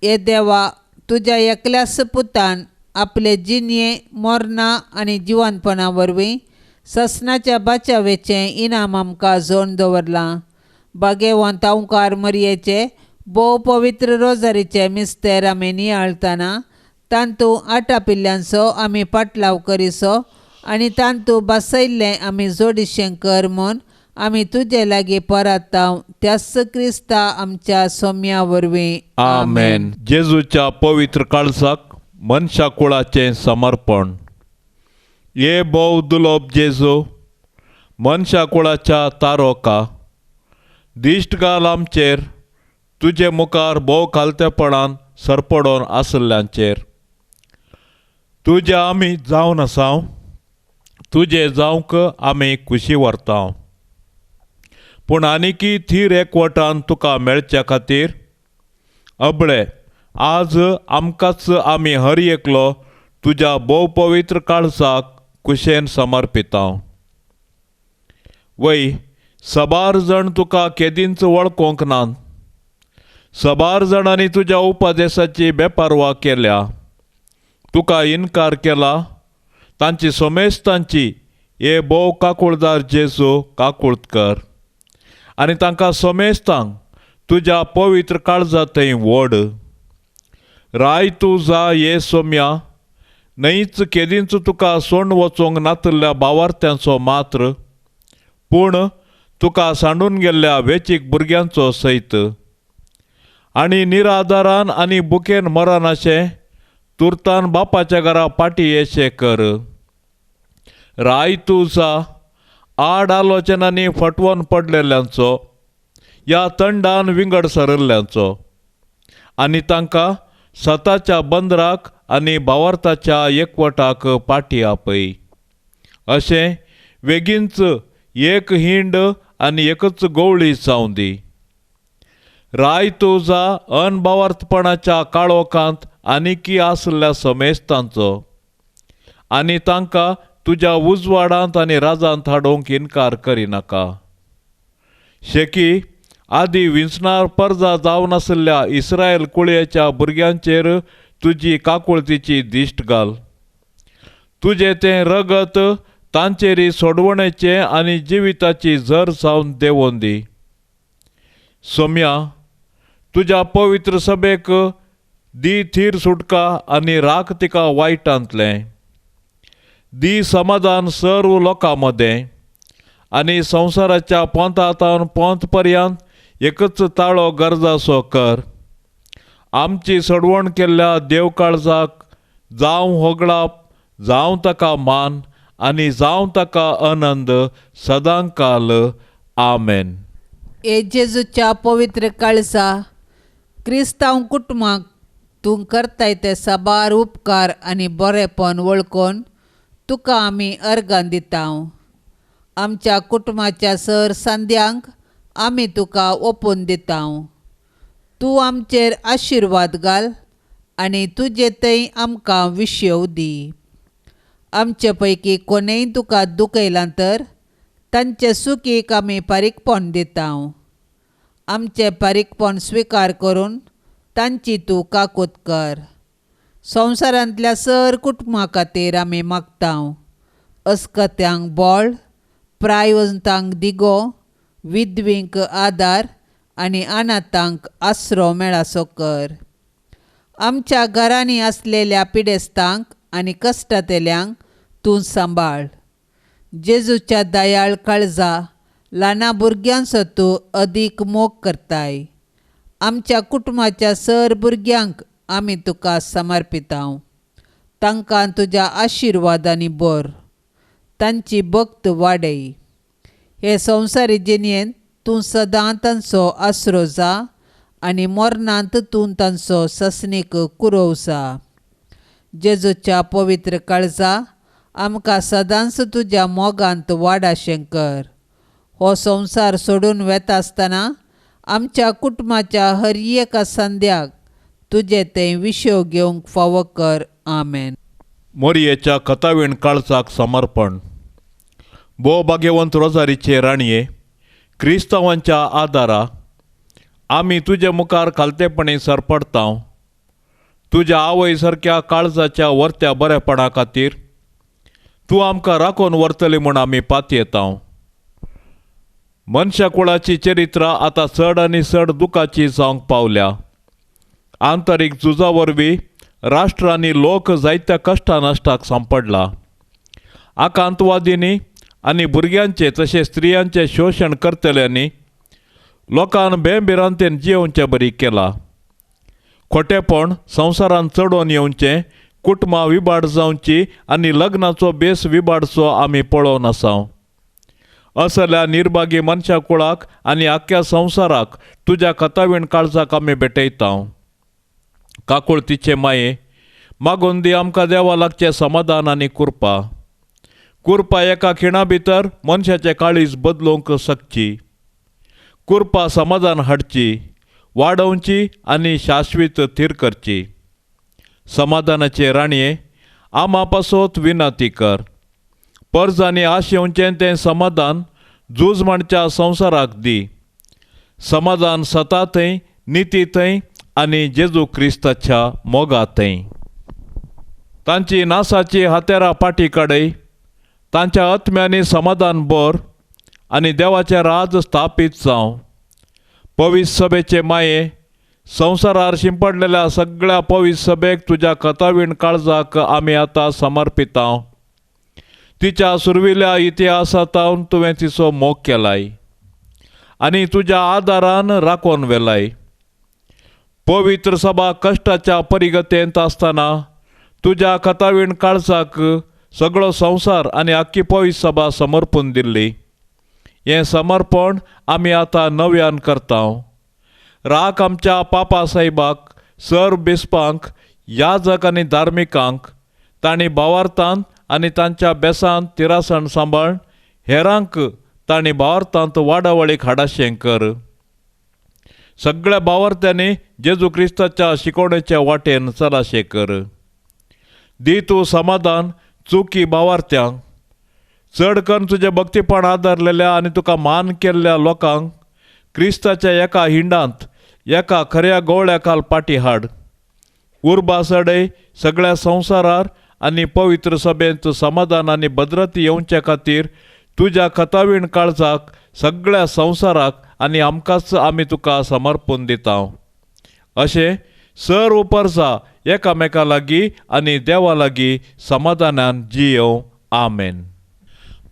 हे देवा, तुज्या एकल्याच पुतान आपले जिणये मरणां आनी जिवनपणा वरवीं ससनाच्या बाचावेचें इनाम आमकां जोडून दवरलां. भाग्यवंत ओंकार मरयेचे भोव पवित्र रोजारीचे मिस्तेर आमी नियाळतना तांतू आटापिल्ल्यांचो आमी पाटलाव करिसो आनी तांतू बसयल्लें आमी जोडिशें कर म्हूण आमी तुजे लागीं परताव त्याच क्रिस्ता आमच्या सोम्या वरवीं. आमेन. जेजूच्या पवित्र काळजाक मनशा कुळाचें समर्पण. ये भोव दुलोब जेजू, मनशा कुळाच्या तारोका, दिश्ट घाल आमचेर, तुजे मुखार भोव खालतेपणान सरपडोन आसल्ल्यांचेर. तुजे आमी जावन आसाव, तुजे जावंक आमी खुशी व्हरता, पूण आनीकी थीर एकवटान तुका मेळच्या खातीर अबळे आज आमकांच आमी हर एकलो तुज्या भोव पवित्र काळजाक कुशेन समर्पिता. वय सबार जण तुका केदींच वळखूंक नात, सबार जाणांनी तुज्या उपदेसाची बेपारवा केल्या, तुका इनकार केला, तांची समेस्तांची हे भोव काकुळदार जेजू काकुळत कर आनी तांकां समेस्तांक तुज्या पवित्र काळजा थंय व्हड. राय तूं जा ये सोम्या, न्हयच केदींच तुका सोंड वचूंक नातिल्ल्या भावार्थ्यांचो मात्र, पूण तुका सांडून गेल्ल्या वेचीक भुरग्यांचो सयत. आनी निराधारान आनी बुकेन मरनाशें तुर्तान बापाच्या घरा पाटी येशें कर. राय तूं जा आड आलोचनांनी फटवून पडलेल्यांचो, ह्या थंडान विंगड सरिल्ल्यांचो, आनी तांकां सताच्या बंदराक आनी भावार्थाच्या एकवटाक पाटी आपय. अशें वेगींच एक हिंड आनी एकच गोवळी जावं दी. राय तूं जा अनभावार्थपणाच्या काळोखांत आनीकी आसल्या समेस्तांचो, आनी तांकां तुज्या उजवाडांत आनी राजांत हाडूंक इनकार करिनाका. शेकी आदी विंचणार परजा जावन आशिल्ल्या इस्रायल कुळयेच्या भुरग्यांचेर तुजी काकुळतीची दिश्ट घाल. तुजें तें रगत तांचेर सोडवणेचें आनी जिविताची झर जावन देंवोवन दी. सोम्या, तुज्या पवित्र सभेक दी थीर सुटका आनी राख तिका वायटांतलें. दी समाधान सर्व लोकां मदें आनी संवसाराच्या पोंता तावन पोंत पर्यंत एकच ताळो गरजासो कर. आमची सडवण केल्ल्या देव काळजाक जावं होगळाप, जावं ताका मान आनी जावं ताका आनंद सदांकाल. आमेन. हे जेजूच्या पवित्र काळजा, क्रिस्तांव कुटुंबाक तूं करताय ते साबार उपकार आनी बरेपण वळखून तुका आमी अर्गां दिता. आमच्या कुटुंबाच्या सर संद्यांक आमी तुका ओपून दिता. तूं आमचेर आशिर्वाद घाल आनी तुजे थंय आमकां विशेव दी. आमचे पैकी कोणेय तुका दुखयलां तर तांचे सुखीक आमी फारीकपण दिता. आमचें फारीकपण स्विकार करून तांची तूं काकूत कर. संवसारांतल्या सर कुटुंबा खातीर आमी मागता. अस्कत्यांक बळ, प्रायवंतांक दिगो, विधवींक आदार आनी अनाथांक आसरो मेळासो कर. आमच्या घरांनी आसलेल्या पिडेस्तांक आनी कश्टांतल्यांक तूं सांबाळ. जेजूच्या दयाळ काळजा, ल्हाना भुरग्यांचो तूं अदीक मोग करताय. आमच्या कुटुंबाच्या सर भुरग्यांक आमी तुका समर्पिता. तांकां तुज्या आशिर्वादांनी भर, तांची भक्त वाडय. हे संवसारी जिणेंत तूं सदां तांचो आसरो जा आनी मरणांत तूं तांचो ससनीक कुरोव जा. जेजूच्या पवित्र काळजा, आमकां सदांच तुज्या मोगांत वाडाशें कर. हो संवसार सोडून वेता आसतना आमच्या कुटुंबाच्या हर एका संद्याक तुजें तें विशेव घेवंक फावो कर. आमेन. मोरयेच्या कथावीण काळजाक समर्पण. भोव भाग्यवंत रोजारीचे राणये, क्रिस्तांवांच्या आदारा आमी तुजे मुखार खालतेपणी सरपडता. तुज्या आवय सारक्या काळजाच्या वर्त्या बरेपणा खातीर तूं आमकां राखून व्हरतली म्हूण आमी पातयेता. मनशा कुळाची चरित्रां आतां चड आनी चड दुखाची जावंक पावल्या. आंतरीक झुजा वरवीं राष्ट्र आनी लोक जायत्या कश्टा नाश्टाक सांपडला. आकांतवादींनी आनी भुरग्यांचें तशें स्त्रियांचें शोशण करतल्यांनी लोकान बेभिरांतेन जियेवचें बरी केलां. खोटेपण संवसारान चडोवन येवचें, कुटुंबां विबाड जावची आनी लग्नाचो बेस विबाडचो आमी पळोवन आसा. असल्या निर्भागी मनशा कुळाक आनी आख्ख्या संवसाराक तुज्या कथावीण काळजाक आमी भेटयता. काकुळतीचे माये, मागून दी आमकां देवा लागचें समाधान आनी कृपा. कृपा एका खिणा भितर मनशाचें काळीज बदलूंक शकची. कृपा समाधान हाडची, वाडोवची आनी शाश्वीत थीर करची. समाधानाचे राणये, आमा पासत विनंती कर. परजांनी आश येवचें तें समाधान झूज मांडच्या संवसाराक दी. समाधान सता थंय, निती थंय आनी जेजू क्रिस्ताच्या मोगा थंय. तांची नासाची हातेरां पाटी काडय, तांच्या आत्म्यांनी समाधान भर आनी देवाचें राज स्थापीत जावं. पवित्र सभेचे माये, संवसारार शिंपडलेल्या सगळ्या पवित्र सभेक तुज्या कथावीण काळजाक आमी आतां समर्पिता. तिच्या सुरविल्या इतिहासांत तुवें तिचो मोग केलाय आनी तुज्या आदारान राखून व्हेलाय. पवित्र सभा कश्टाच्या परिगतेंत आसतना तुज्या कथावीण काळजाक सगळो संवसार आनी आख्खी पवित्र सभा समर्पून दिल्ली. हें समर्पण आमी आतां नव्यान करता. राख आमच्या पापा साहेबाक, सर बिस्पांक, याजक आनी धार्मिकांक, तांणी भावार्थांत आनी तांच्या बेसांत तिरासण सांबाळ हेरांक तांणी भावार्थांत वाडावळीक हाडाशें कर. सगळ्या भावार्थ्यांनी जेजू क्रिस्ताच्या शिकवणेच्या वाटेन चलाशें कर. दी तूं समाधान चुकी भावार्थ्यांक, चड करून तुजें भक्तीपण आदारलेल्या आनी तुका मान केल्ल्या लोकांक क्रिस्ताच्या एका हिंडांत एका खऱ्या गोवळ्या खाल पाटी हाड. उर्बा सडय सगळ्या संवसारार आनी पवित्र सभेंत समाधान आनी भद्रती येवचे खातीर तुज्या कथावीण काळजाक सगळ्या संवसाराक आनी आमकांच आमी तुका समर्पून दिता. अशें सर्व परसा एकामेका लागीं आनी देवा लागीं समाधानान जियोवं. आमेन.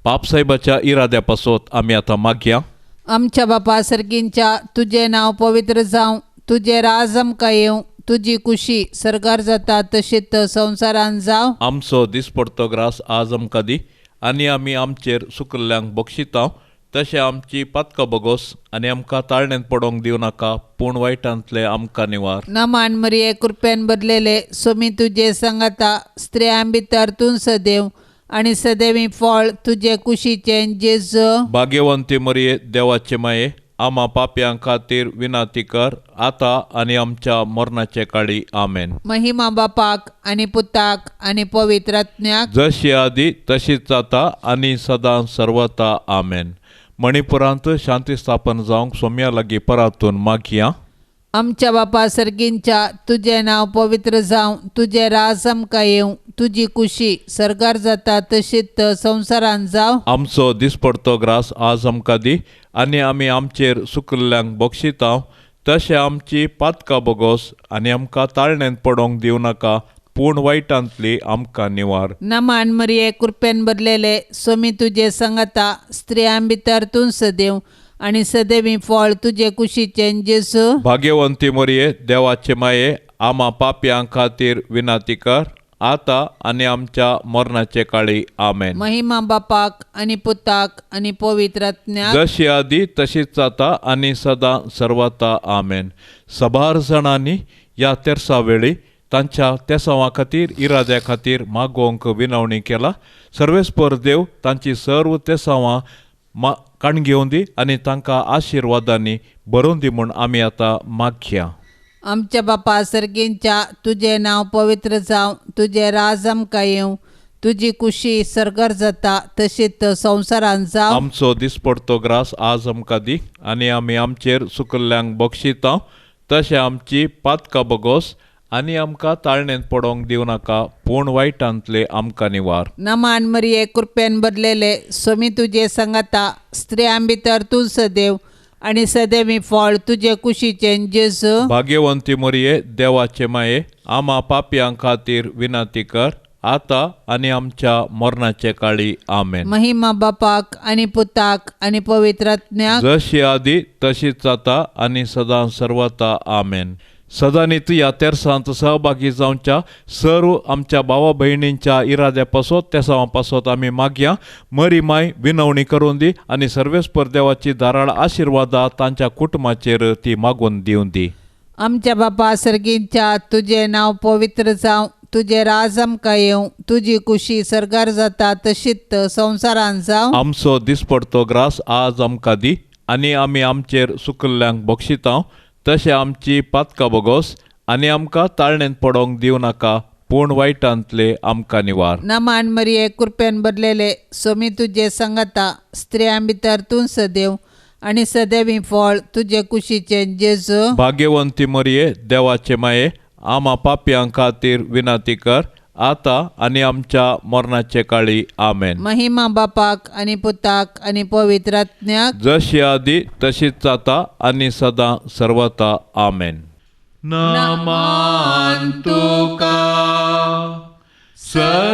पापसाहेबाच्या इराद्या पासत आमी आतां मागया. आमच्या बापा सर्गींच्या तुजें नांव पवित्र जावं, तुजें राज आमकां येवं, तुजी कुशी सर्गार जाता तशीच संवसारान जावं. आमचो दिसपडतो ग्रास आज आमकां दी आनी आमी आमचेर सुकल्ल्यांक बक्षिता तशें आमची पातकां बगोस आनी आमकां ताळणेंत पडोंक दिवं नाका, पूण वायटांतले आमकां निवार. नमान मरिये, कृपेन भरलेले, सोमी तुजे सांगाता, स्त्रियां भितर तूं सदैव आनी सदैवी फळ तुजे कुशीचें जेजू. भाग्यवंती मरिये, देवाचे माये, आमा पापयां खातीर विनाती कर आतां आनी आमच्या मरणाचे काळी. आमेन. महिमा बापाक आनी पुताक आनी पवित्र आत्म्याक, जशी आदी तशीच जाता आनी सदां सर्वता. आमेन. मणिपुरांत शांती स्थापन जावंक सोम्या लागीं परातून मागया. आमच्या बापा सर्गींच्या तुजें नांव पवित्र जावं, तुजें राज आमकां येवं, तुजी कुशी सर्गार जाता तशीच संवसारान जावं. आमचो दिसपडतो ग्रास आज आमकां दी आनी आमी आमचेर सुकल्ल्यांक बक्षिता तशें आमची पातकां बगोस आनी आमकां ताळणेंत पडोंक दिवं नाका, पूण वायटांतली आमकां निवार. नमान मरिये, कृपेन भरलेले, सोमी तुजे सांगाता, स्त्रियां भितर तूं सदैव आनी सदैवी फळ तुजे कुशीचें जेजू. भाग्यवंती मरिये, देवाचे माये, आमा पापयां खातीर विनाती कर आतां आनी आमच्या मरणाचे काळी. आमेन. महिमा बापाक आनी पुताक आनी पवित्र आत्म्याक, जशी आदी तशीच जाता आनी सदां सर्वता. आमेन. सबार जाणांनी ह्या तेरसा वेळी तांच्या तेसांवा खातीर इराद्या खातीर मागोवंक विनवणी केला. सर्वेस्पर देव तांची सर्व तेसांवां काण घेवन दी आनी तांकां आशिर्वादांनी भरून दी म्हूण आमी आतां मागया. आमच्या बापा सर्गींच्या तुजें नांव पवित्र जावं, तुजें राज आमकां येवं, तुजी कुशी सर्गार जाता तशीच संवसारान जावं. आमचो दिसपडतो ग्रास आज आमकां दी आनी आमी आमचेर सुकल्ल्यांक बक्षिता तशें आमची पातकां बगोस आनी आमकां ताळणेंत पडोंक दिवं नाका, पूण वायटांतले आमकां निवार. नमान मरिये, कृपेन भरलेले, सोमी तुजे सांगाता, स्त्रियां भितर तूं सदैव आनी सदैवी फळ तुजे कुशीचें जेजू. भाग्यवंती मरिये, देवाचे माये, आमा पापयां खातीर विनंती कर आतां आनी आमच्या मरणाचे काळी. आमेन. महिमा बापाक आनी पुताक आनी पवित्र आत्म्याक, जशी आदी तशीच जाता आनी सदां सर्वता. आमेन. सदांनी ह्या तेरसांत सहभागी जावच्या सर्व आमच्या भावा भयणींच्या इराद्या पासत तेसांवा पासत आमी मागया. मरी माय विनवणी करून दी आनी सर्वेस्पर देवाची धाराळ आशिर्वादा तांच्या कुटुंबाचेर ती मागून दिवन दी. आमच्या बापा सर्गींच्या तुजें नांव पवित्र जावं, तुजें राज आमकां येवं, तुजी कुशी सर्गार जाता तशीच संवसारान जावं. आमचो दिसपडतो ग्रास आज आमकां दी आनी आमी आमचेर सुकल्ल्यांक बक्षिता तशें आमची पातकां बगोस आनी आमकां ताळणेंत पडोंक दिवं नाका, पूण वायटांतले आमकां निवार. नमान मरिये, कृपेन भरलेले, सोमी तुजे सांगाता, स्त्रियां भितर तूं सदैव आनी सदैवी फळ तुजे कुशीचें जेजू. भाग्यवंती मरिये, देवाचे माये, आमा पापयां खातीर विनंती कर आतां आनी आमच्या मरणाचे काळी. आमेन. महिमा बापाक आनी पुताक आनी पवित्र आत्म्याक, जशी आदी तशीच जाता आनी सदां सर्वता. आमेन. नमान तुका सर्गाराणये,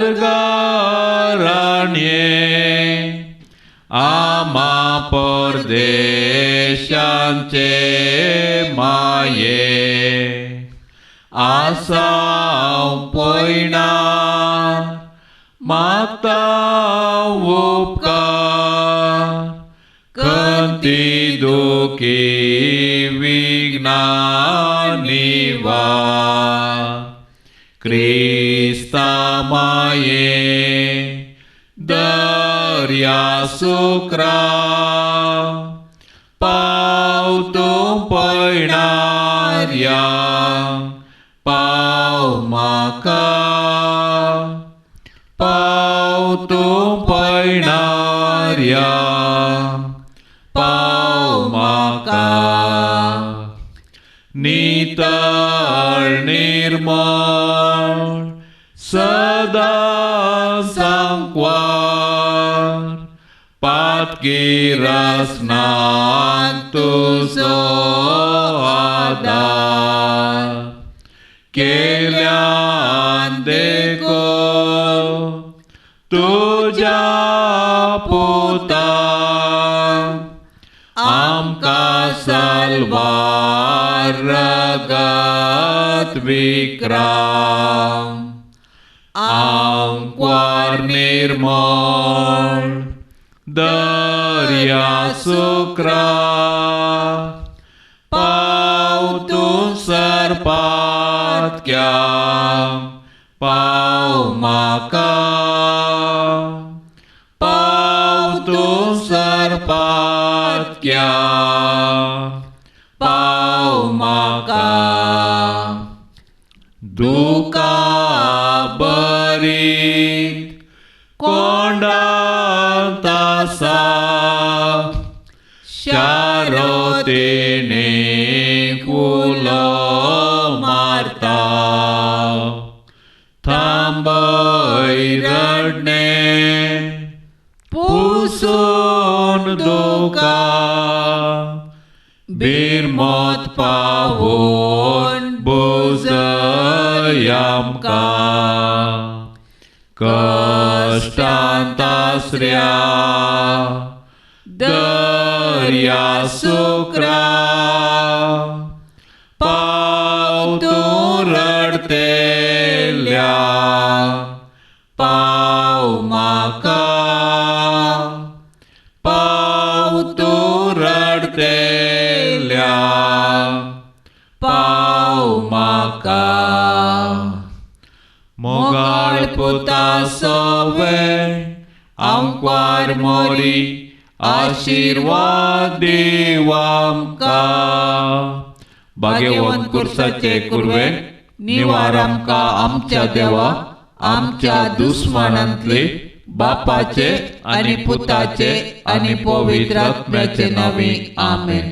आमा परदेशांचे माये, आसाव पयणार मागता उपकार, कंती दुखी विघ्नां निवार, क्रिस्ता माये दर्या सुक्रा, पाव तूं पयणार्या पाव म्हाका, पाव तूं पयणार्या पाव म्हाका, नितळ निर्मळ सदां सांकवार, पातकी रसनाक तुजो आदार, केल्यान देखो तुज्या पुतान, तलवार रगत विक्राम आंकवार निर्मळ दर्या सुक्रा पाव तूं सरपातक्या पाव म्हाका पाव तूं सरपातक्या पाव म्हाका दुका बरीत कोंडांत आसा शारोतेणे कुलो मारता थांबय रडणें पुसून दुका बिरमत पावोन बुजय आमकां कश्टांत आसऱ्या दर्या सुक्रा पाव तूं रडतेल्या पाव म्हाका पाव तूं रडतेल्या पाव म्हाका मोगाळ पुता सोवे आंकवार मोरी आशिर्वाद देव आमकां भाग्यवंत कुर्साचे कुर्वे निवार आमकां आमच्या देवा आमच्या दुस्मानांतले बापाचे आनी पुताचे आनी पवित्र आत्म्याचे नांवे आमेन.